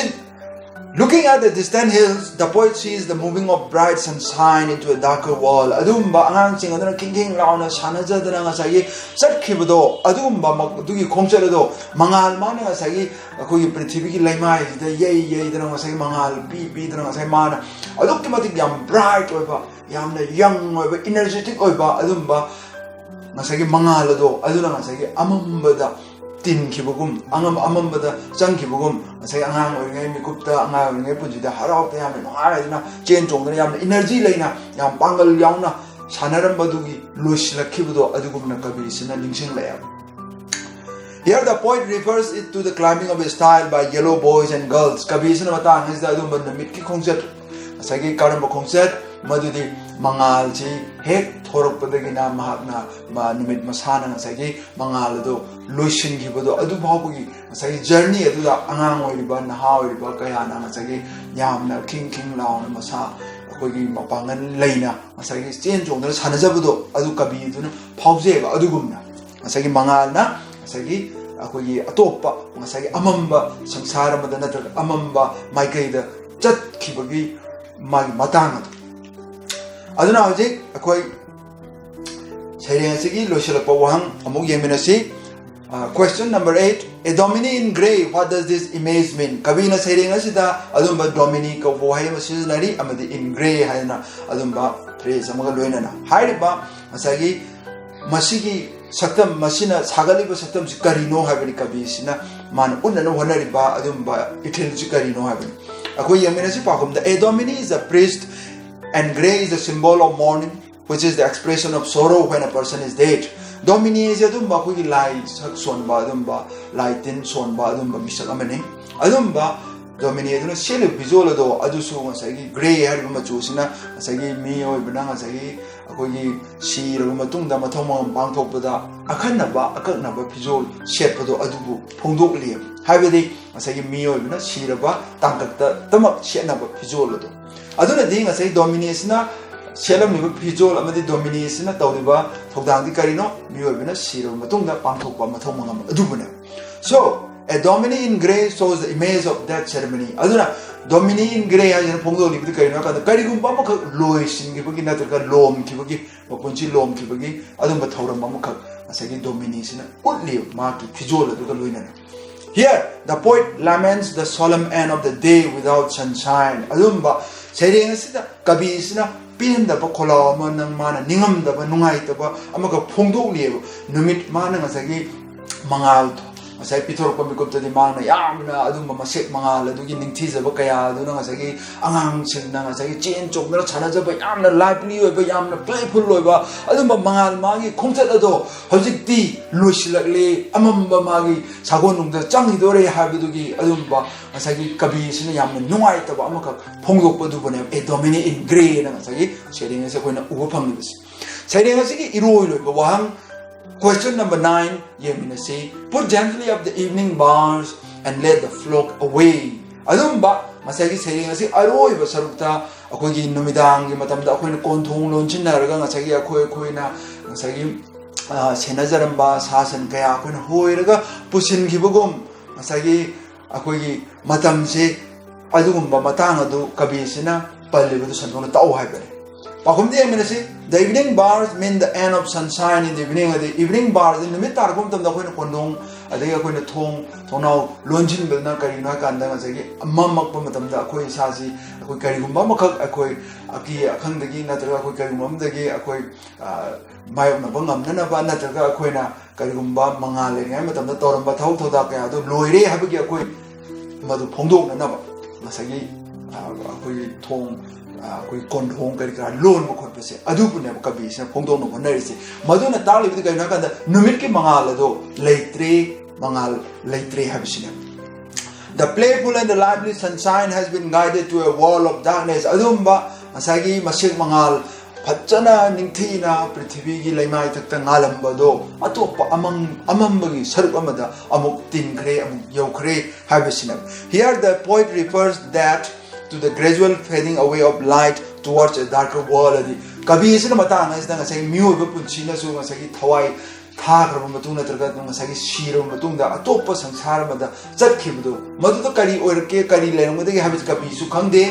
looking at the distant hills, the poet sees the moving of bright sunshine into a darker world. ꯑꯗꯨꯒꯨꯝꯕ ꯑꯉꯥꯡꯁꯤꯡ ꯑꯗꯨꯅ ꯈꯤꯡ ꯈꯤꯡ ꯂꯥꯎꯅ ꯁꯥꯟꯅꯖꯗꯅ ꯉꯁꯥꯏꯒꯤ ꯆꯠꯈꯤꯕꯗꯣ, ꯑꯗꯨꯒꯨꯝꯕ ꯃꯛ-, ꯑꯗꯨꯒꯤ ꯈꯣꯡꯆꯠ ꯑꯗꯣ ꯃꯉꯥꯜ ꯃꯥꯅ ꯉꯁꯥꯏꯒꯤ ꯑꯩꯈꯣꯏꯒꯤ ꯄ꯭ꯔꯤꯊꯤꯕꯤꯒꯤ ꯂꯩꯃꯥꯏꯁꯤꯗ ꯌꯩ ꯌꯩꯗꯅ ꯉꯁꯥꯏꯒꯤ ꯃꯉꯥꯜ ꯄꯤ ꯄꯤꯗꯅ ꯉꯁꯥꯏ ꯃꯥꯅ ꯑꯗꯨꯛꯀꯤ ꯃꯇꯤꯛ ꯌꯥꯝ bright ꯑꯣꯏꯕ, ꯌꯥꯝꯅ young ꯑꯣꯏꯕ, energetic ꯑꯣꯏꯕ ꯑꯗꯨꯝꯕ ꯉꯁꯥꯏꯒꯤ ꯃꯉꯥꯜ ꯑꯗꯣ, ꯑꯗꯨꯅ ꯉꯁꯥꯏꯒꯤ ꯑꯃꯝꯕꯗ ꯇꯤꯟꯈꯤꯕꯒꯨꯝ, ꯑꯉꯝ-, ꯑꯃꯝꯕꯗ ꯆꯪꯈꯤꯕꯒꯨꯝ, ꯉꯁꯥꯏ ꯑꯉꯥꯡ ꯑꯣꯏꯔꯤꯉꯩ ꯃꯤꯀꯨꯞꯇ, ꯑꯉꯥꯡ ꯑꯣꯏꯔꯤꯉꯩ ꯄꯨꯟꯁꯤꯗ ꯍꯔꯥꯎ ꯇꯌꯥꯝꯅ ꯅꯨꯡꯉꯥꯏꯗꯅ ꯆꯦꯟ ꯆꯣꯡꯗꯅ ꯌꯥꯝꯅ energy ꯂꯩꯅ, ꯌꯥꯝ ꯄꯥꯡꯒꯜ ꯌꯥꯎꯅ ꯁꯥꯟꯅꯔꯝꯕꯗꯨꯒꯤ ꯂꯣꯏꯁꯤꯜꯂꯛꯈꯤꯕꯗꯣ ꯑꯗꯨꯒꯨꯝꯅ ꯀꯕꯤꯁꯤꯅ ꯅꯤꯡꯁꯤꯡꯂꯛꯑꯦꯕ꯫ Here the poet refers it to the climbing of a stile by yellow boys and girls. ꯀꯕꯤꯁꯤꯅ ꯃꯇꯥꯡ ꯑꯁꯤꯗ ꯑꯗꯨꯒꯨꯝꯕ ꯅꯨꯃꯤꯠꯀꯤ ꯈꯣꯡꯆꯠ, ꯉꯁꯥꯏꯒꯤ ꯀꯔꯝꯕ ꯈꯣꯡꯆꯠ? ꯃꯗꯨꯗꯤ ꯃꯉꯥꯜꯁꯤ ꯍꯦꯛ ꯊꯣꯔꯛꯄꯗꯒꯤꯅ ꯃꯍꯥꯛꯅ ꯃ-, ꯅꯨꯃꯤꯠ ꯃꯁꯥꯅ ꯉꯁꯥꯏꯒꯤ ꯃꯉꯥꯜ ꯑꯗꯨ ꯂꯣꯏꯁꯤꯟꯈꯤꯕꯗꯣ, ꯑꯗꯨ ꯐꯥꯎꯕꯒꯤ ꯉꯁꯥꯏꯒꯤ journey ꯑꯗꯨꯗ ꯑꯉꯥꯡ ꯑꯣꯏꯔꯤꯕ, ꯅꯍꯥ ꯑꯣꯏꯔꯤꯕ ꯀꯌꯥꯅ ꯉꯁꯥꯏꯒꯤ ꯌꯥꯝꯅ ꯈꯤꯡ ꯈꯤꯡ ꯂꯥꯎꯅ ꯃꯁꯥ ꯑꯩꯈꯣꯏꯒꯤ ꯃꯄꯥꯡꯒꯜ ꯂꯩꯅ ꯉꯁꯥꯏꯒꯤ ꯆꯦꯟ ꯆꯣꯡꯗꯅ ꯁꯥꯟꯅꯖꯕꯗꯣ, ꯑꯗꯨ ꯀꯕꯤ ꯑꯗꯨꯅ ꯐꯥꯎꯖꯩꯑꯕ꯫ ꯑꯗꯨꯒꯨꯝꯅ ꯉꯁꯥꯏꯒꯤ ꯃꯉꯥꯜꯅ ꯉꯁꯥꯏꯒꯤ ꯑꯩꯈꯣꯏꯒꯤ ꯑꯇꯣꯞꯄ ꯉꯁꯥꯏꯒꯤ ꯑꯃꯝꯕ ꯁꯪꯁꯥꯔ ꯑꯃꯗ ꯅꯠꯇ꯭ꯔꯒ ꯑꯃꯝꯕ ꯃꯥꯏꯀꯩꯗ ꯆꯠꯈꯤꯕꯒꯤ ꯃꯥꯒꯤ ꯃꯇꯥꯡ ꯑꯗꯨ꯫ ꯑꯗꯨꯅ ꯍꯧꯖꯤꯛ ꯑꯩꯈꯣꯏ ꯁꯩꯔꯦꯡ ꯑꯁꯤꯒꯤ ꯂꯣꯏꯁꯤꯜꯂꯛꯄ ꯋꯥꯍꯪ ꯑꯃꯨꯛ ꯌꯦꯡꯃꯤꯟꯅꯁꯤ꯫ Question number eight, "A Dominie in grey, what does this image mean?" ꯀꯕꯤꯅ ꯁꯩꯔꯦꯡ ꯑꯁꯤꯗ ꯑꯗꯨꯝꯕ Dominie ꯀꯧꯕ ꯋꯥꯍꯩ ꯑꯃ ꯁꯤꯖꯤꯟꯅꯔꯤ, ꯑꯃꯗꯤ in grey ꯍꯥꯏꯗꯅ ꯑꯗꯨꯝꯕ phrase ꯑꯃꯒ ꯂꯣꯏꯅꯅ꯫ ꯍꯥꯏꯔꯤꯕ ꯉꯁꯥꯏꯒꯤ ꯃꯁꯤꯒꯤ ꯁꯛꯇꯝ, ꯃꯁꯤꯅ ꯁꯥꯒꯠꯂꯤꯕ ꯁꯛꯇꯝꯁꯤ ꯀꯔꯤꯅꯣ ꯍꯥꯏꯕꯅꯤ, ꯀꯕꯤꯁꯤꯅ ꯃꯥꯅ ꯎꯠꯅꯅꯕ ꯍꯣꯠꯅꯔꯤꯕ ꯑꯗꯨꯝꯕ ꯏꯊꯤꯜꯁꯤ ꯀꯔꯤꯅꯣ ꯍꯥꯏꯕꯅꯤ꯫ ꯑꯩꯈꯣꯏ ꯌꯦꯡꯃꯤꯟꯅꯁꯤ ꯄꯥꯎꯈꯨꯝꯗ꯫ "A Dominie is a priest and grey is the symbol of mourning, which is the expression of sorrow when a person is dead." Dominie ꯑꯁꯤ ꯑꯗꯨꯝꯕ ꯑꯩꯈꯣꯏꯒꯤ ꯂꯥꯏ ꯁꯛ ꯁꯣꯟꯕ, ꯑꯗꯨꯝꯕ ꯂꯥꯏ ꯇꯤꯟ ꯁꯣꯟꯕ ꯑꯗꯨꯝꯕ ꯃꯤꯁꯛ ꯑꯃꯅꯤ꯫ ꯑꯗꯨꯝꯕ Dominie ꯑꯗꯨꯅ ꯁꯦꯠꯂꯤꯕ ꯐꯤꯖꯣꯜ ꯑꯗꯣ, ꯑꯗꯨꯁꯨ ꯉꯁꯥꯏꯒꯤ grey ꯍꯥꯏꯔꯤꯕ ꯃꯆꯨꯁꯤꯅ ꯉꯁꯥꯏꯒꯤ ꯃꯤꯑꯣꯏꯕꯅ ꯉꯁꯥꯏꯒꯤ ꯑꯩꯈꯣꯏꯒꯤ ꯁꯤꯔꯕ ꯃꯇꯨꯡꯗ ꯃꯊꯧ ꯃꯉꯝ ꯄꯥꯡꯊꯣꯛꯄꯗ ꯑꯈꯟꯅꯕ, ꯑꯀꯛꯅꯕ ꯐꯤꯖꯣꯜ ꯁꯦꯠꯄꯗꯣ ꯑꯗꯨꯕꯨ ꯐꯣꯡꯗꯣꯛꯂꯤ꯫ ꯍꯥꯏꯕꯗꯤ ꯉꯁꯥꯏꯒꯤ ꯃꯤꯑꯣꯏꯕꯅ ꯁꯤꯔꯕ ꯇꯥꯡꯀꯛꯇꯃꯛ ꯁꯦꯠꯅꯕ ꯐꯤꯖꯣꯜ ꯑꯗꯣ꯫ ꯑꯗꯨꯅꯗꯤ ꯉꯁꯥꯏ Dominieꯁꯤꯅ ꯁꯦꯠꯂꯝꯂꯤꯕ ꯐꯤꯖꯣꯜ ꯑꯃꯗꯤ Dominieꯁꯤꯅ ꯇꯧꯔꯤꯕ ꯊꯧꯗꯥꯡꯗꯤ ꯀꯔꯤꯅꯣ? ꯃꯤꯑꯣꯏꯕꯅ ꯁꯤꯔꯕ ꯃꯇꯨꯡꯗ ꯄꯥꯡꯊꯣꯛꯄ ꯃꯊꯧ ꯃꯉꯝ ꯑꯗꯨꯕꯨꯅꯦ꯫ So, "A Dominie in grey shows the image of death ceremony." ꯑꯗꯨꯅ Dominie in grey ꯍꯥꯏꯁꯤꯅ ꯐꯣꯡꯗꯣꯛꯂꯤꯕꯗꯤ ꯀꯔꯤꯅꯣ ꯍꯥꯏ ꯀꯥꯟꯗ, ꯀꯔꯤꯒꯨꯝꯕ ꯑꯃꯈꯛ ꯂꯣꯏꯁꯤꯟꯈꯤꯕꯒꯤ ꯅꯠꯇ꯭ꯔꯒ ꯂꯣꯝꯈꯤꯕꯒꯤ, ꯃꯄꯨꯟꯁꯤ ꯂꯣꯝꯈꯤꯕꯒꯤ ꯑꯗꯨꯝꯕ ꯊꯧꯔꯝ ꯑꯃꯈꯛ ꯉꯁꯥꯏꯒꯤ Dominieꯁꯤꯅ ꯎꯠꯂꯤꯕ ꯃꯍꯥꯛꯀꯤ ꯐꯤꯖꯣꯜ ꯑꯗꯨꯒ ꯂꯣꯏꯅꯅ꯫ "Here, the poet laments the solemn end of the day without sunshine." ꯑꯗꯨꯝꯕ ꯁꯩꯔꯦꯡ ꯑꯁꯤꯗ ꯀꯕꯤꯁꯤꯅ ꯄꯦꯟꯗꯕ ꯈꯣꯜꯂꯥꯎ ꯑꯃ, ꯅꯪ ꯃꯥꯅ ꯅꯤꯡꯉꯝꯗꯕ, ꯅꯨꯡꯉꯥꯏꯇꯕ ꯑꯃꯈꯛ ꯐꯣꯡꯗꯣꯛꯂꯤꯑꯕ꯫ ꯅꯨꯃꯤꯠ ꯃꯥꯅ ꯉꯁꯥꯏꯒꯤ ꯃꯉꯥꯜ ꯉꯁꯥꯏ ꯄꯤꯊꯣꯔꯛꯄ ꯃꯤꯀꯨꯞꯇꯗꯤ ꯃꯥꯅ ꯌꯥꯝꯅ ꯑꯗꯨꯝꯕ ꯃꯁꯦꯛ ꯃꯉꯥꯜ ꯑꯗꯨꯒꯤ ꯅꯤꯡꯊꯤꯖꯕ ꯀꯌꯥ ꯑꯗꯨꯅ ꯉꯁꯥꯏꯒꯤ ꯑꯉꯥꯡꯁꯤꯡꯅ ꯉꯁꯥꯏꯒꯤ ꯆꯦꯟ ꯆꯣꯡꯗꯅ ꯁꯥꯟꯅꯖꯕ, ꯌꯥꯝꯅ lively ꯑꯣꯏꯕ, ꯌꯥꯝꯅ playful ꯑꯣꯏꯕ ꯑꯗꯨꯝꯕ ꯃꯉꯥꯜ, ꯃꯥꯒꯤ ꯈꯣꯡꯆꯠ ꯑꯗꯣ ꯍꯧꯖꯤꯛꯇꯤ ꯂꯣꯏꯁꯤꯜꯂꯛꯂꯦ, ꯑꯃꯝꯕ ꯃꯥꯒꯤ ꯁꯥꯒꯣꯟꯅꯨꯡꯗ ꯆꯪꯈꯤꯗꯣꯔꯦ ꯍꯥꯏꯕꯗꯨꯒꯤ ꯑꯗꯨꯝꯕ ꯉꯁꯥꯏꯒꯤ ꯀꯕꯤꯁꯤꯅ ꯌꯥꯝꯅ ꯅꯨꯡꯉꯥꯏꯇꯕ ꯑꯃꯈꯛ ꯐꯣꯡꯗꯣꯛꯄ ꯑꯗꯨꯕꯨꯅꯦ "A Dominie in grey" ꯍꯥꯏꯅ ꯉꯁꯥꯏꯒꯤ ꯁꯩꯔꯦꯡ ꯑꯁꯦ ꯑꯩꯈꯣꯏꯅ ꯎꯕ ꯐꯪꯂꯤꯕꯁꯦ꯫ ꯁꯩꯔꯦꯡ ꯑꯁꯤꯒꯤ ꯏꯔꯣꯏ ꯂꯣꯏꯕ ꯋꯥꯍꯪ, question number nine ꯌꯦꯡꯃꯤꯟꯅꯁꯤ꯫ "Put gently up the evening bars and let the flock away." ꯑꯗꯨꯝꯕ ꯉꯁꯥꯏꯒꯤ ꯁꯩꯔꯦꯡ ꯑꯁꯤ ꯑꯔꯣꯏꯕ ꯁꯔꯨꯛꯇ ꯑꯩꯈꯣꯏꯒꯤ ꯅꯨꯃꯤꯗꯥꯡꯒꯤ ꯃꯇꯝꯗ ꯑꯩꯈꯣꯏꯅ ꯀꯣꯟꯊꯣꯡ ꯂꯣꯟꯁꯤꯟꯅꯔꯒ ꯉꯁꯥꯏꯒꯤ ꯑꯩꯈꯣꯏ, ꯑꯩꯈꯣꯏꯅ ꯉꯁꯥꯏꯒꯤ ꯁꯦꯟꯅꯖꯔꯝꯕ ꯁꯥ ꯁꯟ ꯀꯌꯥ ꯑꯩꯈꯣꯏꯅ ꯍꯣꯏꯔꯒ ꯄꯨꯁꯤꯟꯈꯤꯕꯒꯨꯝ, ꯉꯁꯥꯏꯒꯤ ꯑꯩꯈꯣꯏꯒꯤ ꯃꯇꯝꯁꯦ, ꯑꯗꯨꯒꯨꯝꯕ ꯃꯇꯥꯡ ꯑꯗꯨ ꯀꯕꯤꯁꯤꯅ ꯄꯜꯂꯤꯕꯗꯨ ꯁꯟꯗꯣꯛꯅ ꯇꯥꯛꯎ ꯍꯥꯏꯕꯅꯤ꯫ ꯄꯥꯎꯈꯨꯝꯗꯤ ꯌꯦꯡꯃꯤꯟꯅꯁꯤ꯫ The evening bars mean the end of sunshine in the evening. ꯑꯗꯩ evening bar ꯁꯤ ꯅꯨꯃꯤꯠ ꯇꯥꯔꯛꯄ ꯃꯇꯝꯗ ꯑꯩꯈꯣꯏꯅ ꯀꯣꯟꯗꯣꯡ, ꯑꯗꯒꯤ ꯑꯩꯈꯣꯏꯅ ꯊꯣꯡ ꯊꯣꯡꯅꯥꯎ ꯂꯣꯟꯁꯤꯟꯕꯗꯨꯅ ꯀꯔꯤꯒꯤꯅꯣ ꯍꯥꯏ ꯀꯥꯟꯗ, ꯉꯁꯥꯏꯒꯤ ꯃꯝꯃꯛꯄ ꯃꯇꯝꯗ ꯑꯩꯈꯣꯏ ꯏꯁꯥꯁꯤ, ꯑꯩꯈꯣꯏ ꯀꯔꯤꯒꯨꯝꯕ ꯑꯃꯈꯛ, ꯑꯩꯈꯣꯏ ꯑꯀꯤ ꯑꯈꯪꯗꯒꯤ ꯅꯠꯇ꯭ꯔꯒ ꯑꯩꯈꯣꯏ ꯀꯔꯤꯒꯨꯝꯕ ꯑꯃꯗꯒꯤ ꯑꯩꯈꯣꯏ ꯃꯥꯌꯣꯛꯅꯕ ꯉꯝꯅꯅꯕ, ꯅꯠꯇ꯭ꯔꯒ ꯑꯩꯈꯣꯏꯅ ꯀꯔꯤꯒꯨꯝꯕ ꯃꯉꯥꯜ ꯂꯩꯔꯤꯉꯩ ꯃꯇꯝꯗ ꯇꯧꯔꯝꯕ ꯊꯕꯛ ꯊꯧꯗꯥ ꯀꯌꯥꯗꯨ ꯂꯣꯏꯔꯦ ꯍꯥꯏꯕꯒꯤ ꯑꯩꯈꯣꯏ ꯃꯗꯨ ꯐꯣꯡꯗꯣꯛꯅꯅꯕ ꯉꯁꯥꯏꯒꯤ ꯑꯩꯈꯣꯏꯒꯤ ꯊꯣꯡ, ꯑꯩꯈꯣꯏ ꯀꯣꯟꯊꯣꯡ ꯀꯔꯤ ꯀꯔꯥ ꯂꯣꯟꯕ ꯈꯣꯠꯄꯁꯦ, ꯑꯗꯨꯕꯨꯅꯦꯕ ꯀꯕꯤꯁꯤꯅ ꯐꯣꯡꯗꯣꯛꯅꯕ ꯍꯣꯠꯅꯔꯤꯁꯦ꯫ ꯃꯗꯨꯅ ꯇꯥꯛꯂꯤꯕꯗꯤ ꯀꯩꯅꯣ ꯍꯥꯏ ꯀꯥꯟꯗ, ꯅꯨꯃꯤꯠꯀꯤ ꯃꯉꯥꯜ ꯑꯗꯣ ꯂꯩꯇ꯭ꯔꯦ, ꯃꯉꯥꯜ ꯂꯩꯇ꯭ꯔꯦ ꯍꯥꯏꯕꯁꯤꯅꯦ꯫ The playful and the lively sunshine has been guided to a world of darkness. ꯑꯗꯨꯒꯨꯝꯕ ꯉꯁꯥꯏꯒꯤ ꯃꯁꯦꯛ ꯃꯉꯥꯜ ꯐꯖꯅ ꯅꯤꯡꯊꯤꯅ ꯄ꯭ꯔꯤꯊꯤꯕꯤꯒꯤ ꯂꯩꯃꯥꯏꯊꯛꯇ ꯉꯥꯜꯂꯝꯕꯗꯣ ꯑꯇꯣꯞꯄ ꯑꯃꯝ-, ꯑꯃꯝꯕꯒꯤ ꯁꯔꯨꯛ ꯑꯃꯗ ꯑꯃꯨꯛ ꯇꯤꯟꯈ꯭ꯔꯦ, ꯑꯃꯨꯛ ꯌꯧꯈ꯭ꯔꯦ ꯍꯥꯏꯕꯁꯤꯅꯦꯕ꯫ Here the poet refers that to the gradual fading away of light towards a darker world. ꯍꯥꯏꯗꯤ ꯀꯕꯤ ꯑꯁꯤꯅ ꯃꯇꯥꯡ ꯑꯁꯤꯗ ꯉꯁꯥꯏꯒꯤ ꯃꯤꯑꯣꯏꯕ ꯄꯨꯟꯁꯤꯅꯁꯨ ꯉꯁꯥꯏꯒꯤ ꯊꯋꯥꯏ ꯊꯥꯈ꯭ꯔꯕ ꯃꯇꯨꯡ ꯅꯠꯇ꯭ꯔꯒ ꯉꯁꯥꯏꯒꯤ ꯁꯤꯔꯕ ꯃꯇꯨꯡꯗ ꯑꯇꯣꯞꯄ ꯁꯪꯁꯥꯔ ꯑꯃꯗ ꯆꯠꯈꯤꯕꯗꯣ, ꯃꯗꯨꯗ ꯀꯔꯤ ꯑꯣꯏꯔꯛꯀꯦ, ꯀꯔꯤ ꯂꯩꯔꯝꯒꯗꯒꯦ ꯍꯥꯏꯕꯁꯤ ꯀꯕꯤꯁꯨ ꯈꯪꯗꯦ꯫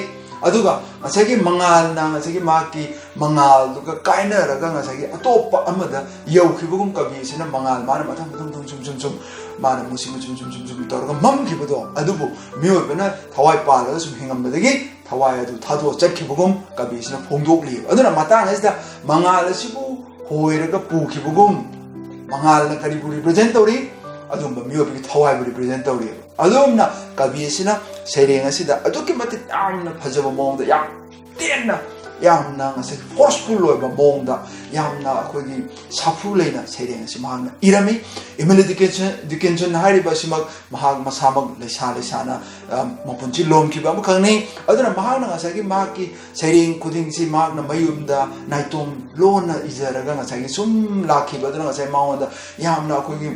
ꯑꯗꯨꯒ ꯉꯁꯥꯏꯒꯤ ꯃꯉꯥꯜꯅ ꯉꯁꯥꯏꯒꯤ ꯃꯍꯥꯛꯀꯤ ꯃꯉꯥꯜꯗꯨꯒ ꯀꯥꯏꯅꯔꯒ ꯉꯁꯥꯏꯒꯤ ꯑꯇꯣꯞꯄ ꯑꯃꯗ ꯌꯧꯈꯤꯕꯒꯨꯝ, ꯀꯕꯤꯁꯤꯅ ꯃꯉꯥꯜ ꯃꯥꯅ ꯃꯊꯪ ꯃꯊꯪ ꯃꯊꯪ ꯁꯨꯝ ꯁꯨꯝ ꯁꯨꯝ ꯃꯥꯅ ꯃꯨꯁꯤ ꯃꯨꯁꯤ ꯁꯨꯝ ꯁꯨꯝ ꯁꯨꯝ ꯇꯧꯔꯒ ꯃꯝꯈꯤꯕꯗꯣ, ꯑꯗꯨꯕꯨ ꯃꯤꯑꯣꯏꯕꯅ ꯊꯋꯥꯏ ꯄꯥꯜꯂꯒ ꯁꯨꯝ ꯍꯤꯡꯉꯝꯕꯗꯒꯤ ꯊꯋꯥꯏ ꯑꯗꯨ ꯊꯥꯗꯣꯛꯑ ꯆꯠꯈꯤꯕꯒꯨꯝ ꯀꯕꯤꯁꯤꯅ ꯐꯣꯡꯗꯣꯛꯂꯤꯕ꯫ ꯑꯗꯨꯅ ꯃꯇꯥꯡ ꯑꯁꯤꯗ ꯃꯉꯥꯜ ꯑꯁꯤꯕꯨ ꯍꯣꯏꯔꯒ ꯄꯨꯈꯤꯕꯒꯨꯝ, ꯃꯉꯥꯜꯅ ꯀꯔꯤꯕꯨ represent ꯇꯧꯔꯤ? ꯑꯗꯨꯒꯨꯝꯕ ꯃꯤꯑꯣꯏꯕꯒꯤ ꯊꯋꯥꯏꯕꯨ represent ꯇꯧꯔꯤꯕ꯫ ꯑꯗꯨꯝꯅ ꯀꯕꯤ ꯑꯁꯤꯅ ꯁꯩꯔꯦꯡ ꯑꯁꯤꯗ ꯑꯗꯨꯛꯀꯤ ꯃꯇꯤꯛ ꯌꯥꯝꯅ ꯐꯖꯕ ꯃꯑꯣꯡꯗ, ꯌꯥꯝ ꯇꯦꯟꯅ, ꯌꯥꯝꯅ ꯉꯁꯥꯏꯒꯤ forceful ꯑꯣꯏꯕ ꯃꯑꯣꯡꯗ, ꯌꯥꯝꯅ ꯑꯩꯈꯣꯏꯒꯤ ꯁꯥꯐꯨ ꯂꯩꯅ ꯁꯩꯔꯦꯡ ꯑꯁꯤ ꯃꯍꯥꯛꯅ ꯏꯔꯝꯃꯤ꯫ ꯏꯃꯤꯂꯤ ꯗꯤꯀꯤꯟꯁꯟ, ꯗꯤꯀꯤꯟꯁꯟ ꯍꯥꯏꯔꯤꯕ ꯑꯁꯤꯃꯛ ꯃꯍꯥꯛ ꯃꯁꯥꯃꯛ ꯂꯩꯁꯥ ꯂꯩꯁꯥꯅ, ꯑ, ꯃꯄꯨꯟꯁꯤ ꯂꯣꯝꯈꯤꯕ ꯑꯃꯈꯛꯅꯤ꯫ ꯑꯗꯨꯅ ꯃꯍꯥꯛꯅ ꯉꯁꯥꯏꯒꯤ ꯃꯍꯥꯛꯀꯤ ꯁꯩꯔꯦꯡ ꯈꯨꯗꯤꯡꯁꯤ ꯃꯍꯥꯛꯅ ꯃꯌꯨꯝꯗ ꯅꯥꯏꯇꯣꯝ ꯂꯣꯟꯅ ꯏꯖꯔꯒ ꯉꯁꯥꯏꯒꯤ ꯁꯨꯝ ꯂꯥꯛꯈꯤꯕ ꯑꯗꯨꯅ ꯉꯁꯥꯏ ꯃꯉꯣꯟꯗ ꯌꯥꯝꯅ ꯑꯩꯈꯣꯏꯒꯤ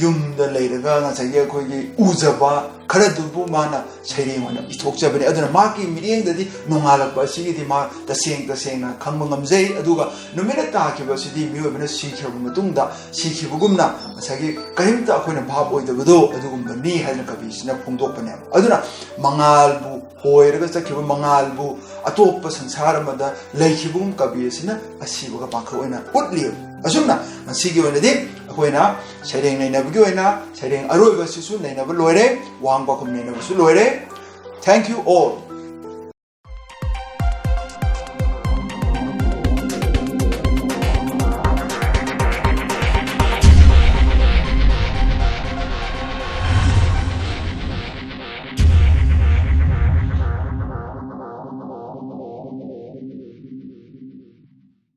ꯌꯨꯝꯗ ꯂꯩꯔꯒ ꯉꯁꯥꯏꯒꯤ ꯑꯩꯈꯣꯏꯒꯤ ꯎꯖꯕ ꯈꯔꯗꯨꯕꯨ ꯃꯥꯅ ꯁꯩꯔꯦꯡ ꯑꯣꯏꯅ ꯏꯊꯣꯛꯆꯕꯅꯤ꯫ ꯑꯗꯨꯅ ꯃꯍꯥꯛꯀꯤ ꯃꯤꯠꯌꯦꯡꯗꯗꯤ ꯅꯣꯡꯉꯥꯜꯂꯛꯄ ꯑꯁꯤꯒꯤꯗꯤ ꯃꯥ ꯇꯁꯦꯡ ꯇꯁꯦꯡꯅ ꯈꯪꯕ ꯉꯝꯖꯩ꯫ ꯑꯗꯨꯒ ꯅꯨꯃꯤꯠꯅ ꯇꯥꯈꯤꯕ ꯑꯁꯤꯗꯤ ꯃꯤꯑꯣꯏꯕꯅ ꯁꯤꯈ꯭ꯔꯕ ꯃꯇꯨꯡꯗ ꯁꯤꯈꯤꯕꯒꯨꯝꯅ ꯉꯁꯥꯏꯒꯤ ꯀꯔꯤꯝꯇ ꯑꯩꯈꯣꯏꯅ ꯚꯥꯞ ꯑꯣꯏꯗꯕꯗꯣ ꯑꯗꯨꯒꯨꯝꯕꯅꯤ ꯍꯥꯏꯗꯅ ꯀꯕꯤꯁꯤꯅ ꯐꯣꯡꯗꯣꯛꯄꯅꯦꯕ꯫ ꯑꯗꯨꯅ ꯃꯉꯥꯜꯕꯨ ꯍꯣꯏꯔꯒ ꯆꯠꯈꯤꯕ, ꯃꯉꯥꯜꯕꯨ ꯑꯇꯣꯞꯄ ꯁꯪꯁꯥꯔ ꯑꯃꯗ ꯂꯩꯈꯤꯕꯒꯨꯝ ꯀꯕꯤ ꯑꯁꯤꯅ ꯑꯁꯤꯕꯒ ꯄꯥꯡꯈꯛ ꯑꯣꯏꯅ ꯎꯠꯂꯤ꯫ ꯑꯁꯨꯝꯅ ꯉꯁꯤꯒꯤ ꯑꯣꯏꯅꯗꯤ ꯑꯩꯈꯣꯏꯅ ꯁꯩꯔꯦꯡ ꯅꯩꯅꯕꯒꯤ ꯑꯣꯏꯅ ꯁꯩꯔꯦꯡ ꯑꯔꯣꯏꯕ ꯑꯁꯤꯁꯨ ꯅꯩꯅꯕ ꯂꯣꯏꯔꯦ, ꯋꯥꯍꯪ ꯄꯥꯎꯈꯨꯝ ꯅꯩꯅꯕꯁꯨ ꯂꯣꯏꯔꯦ꯫ Thank you all.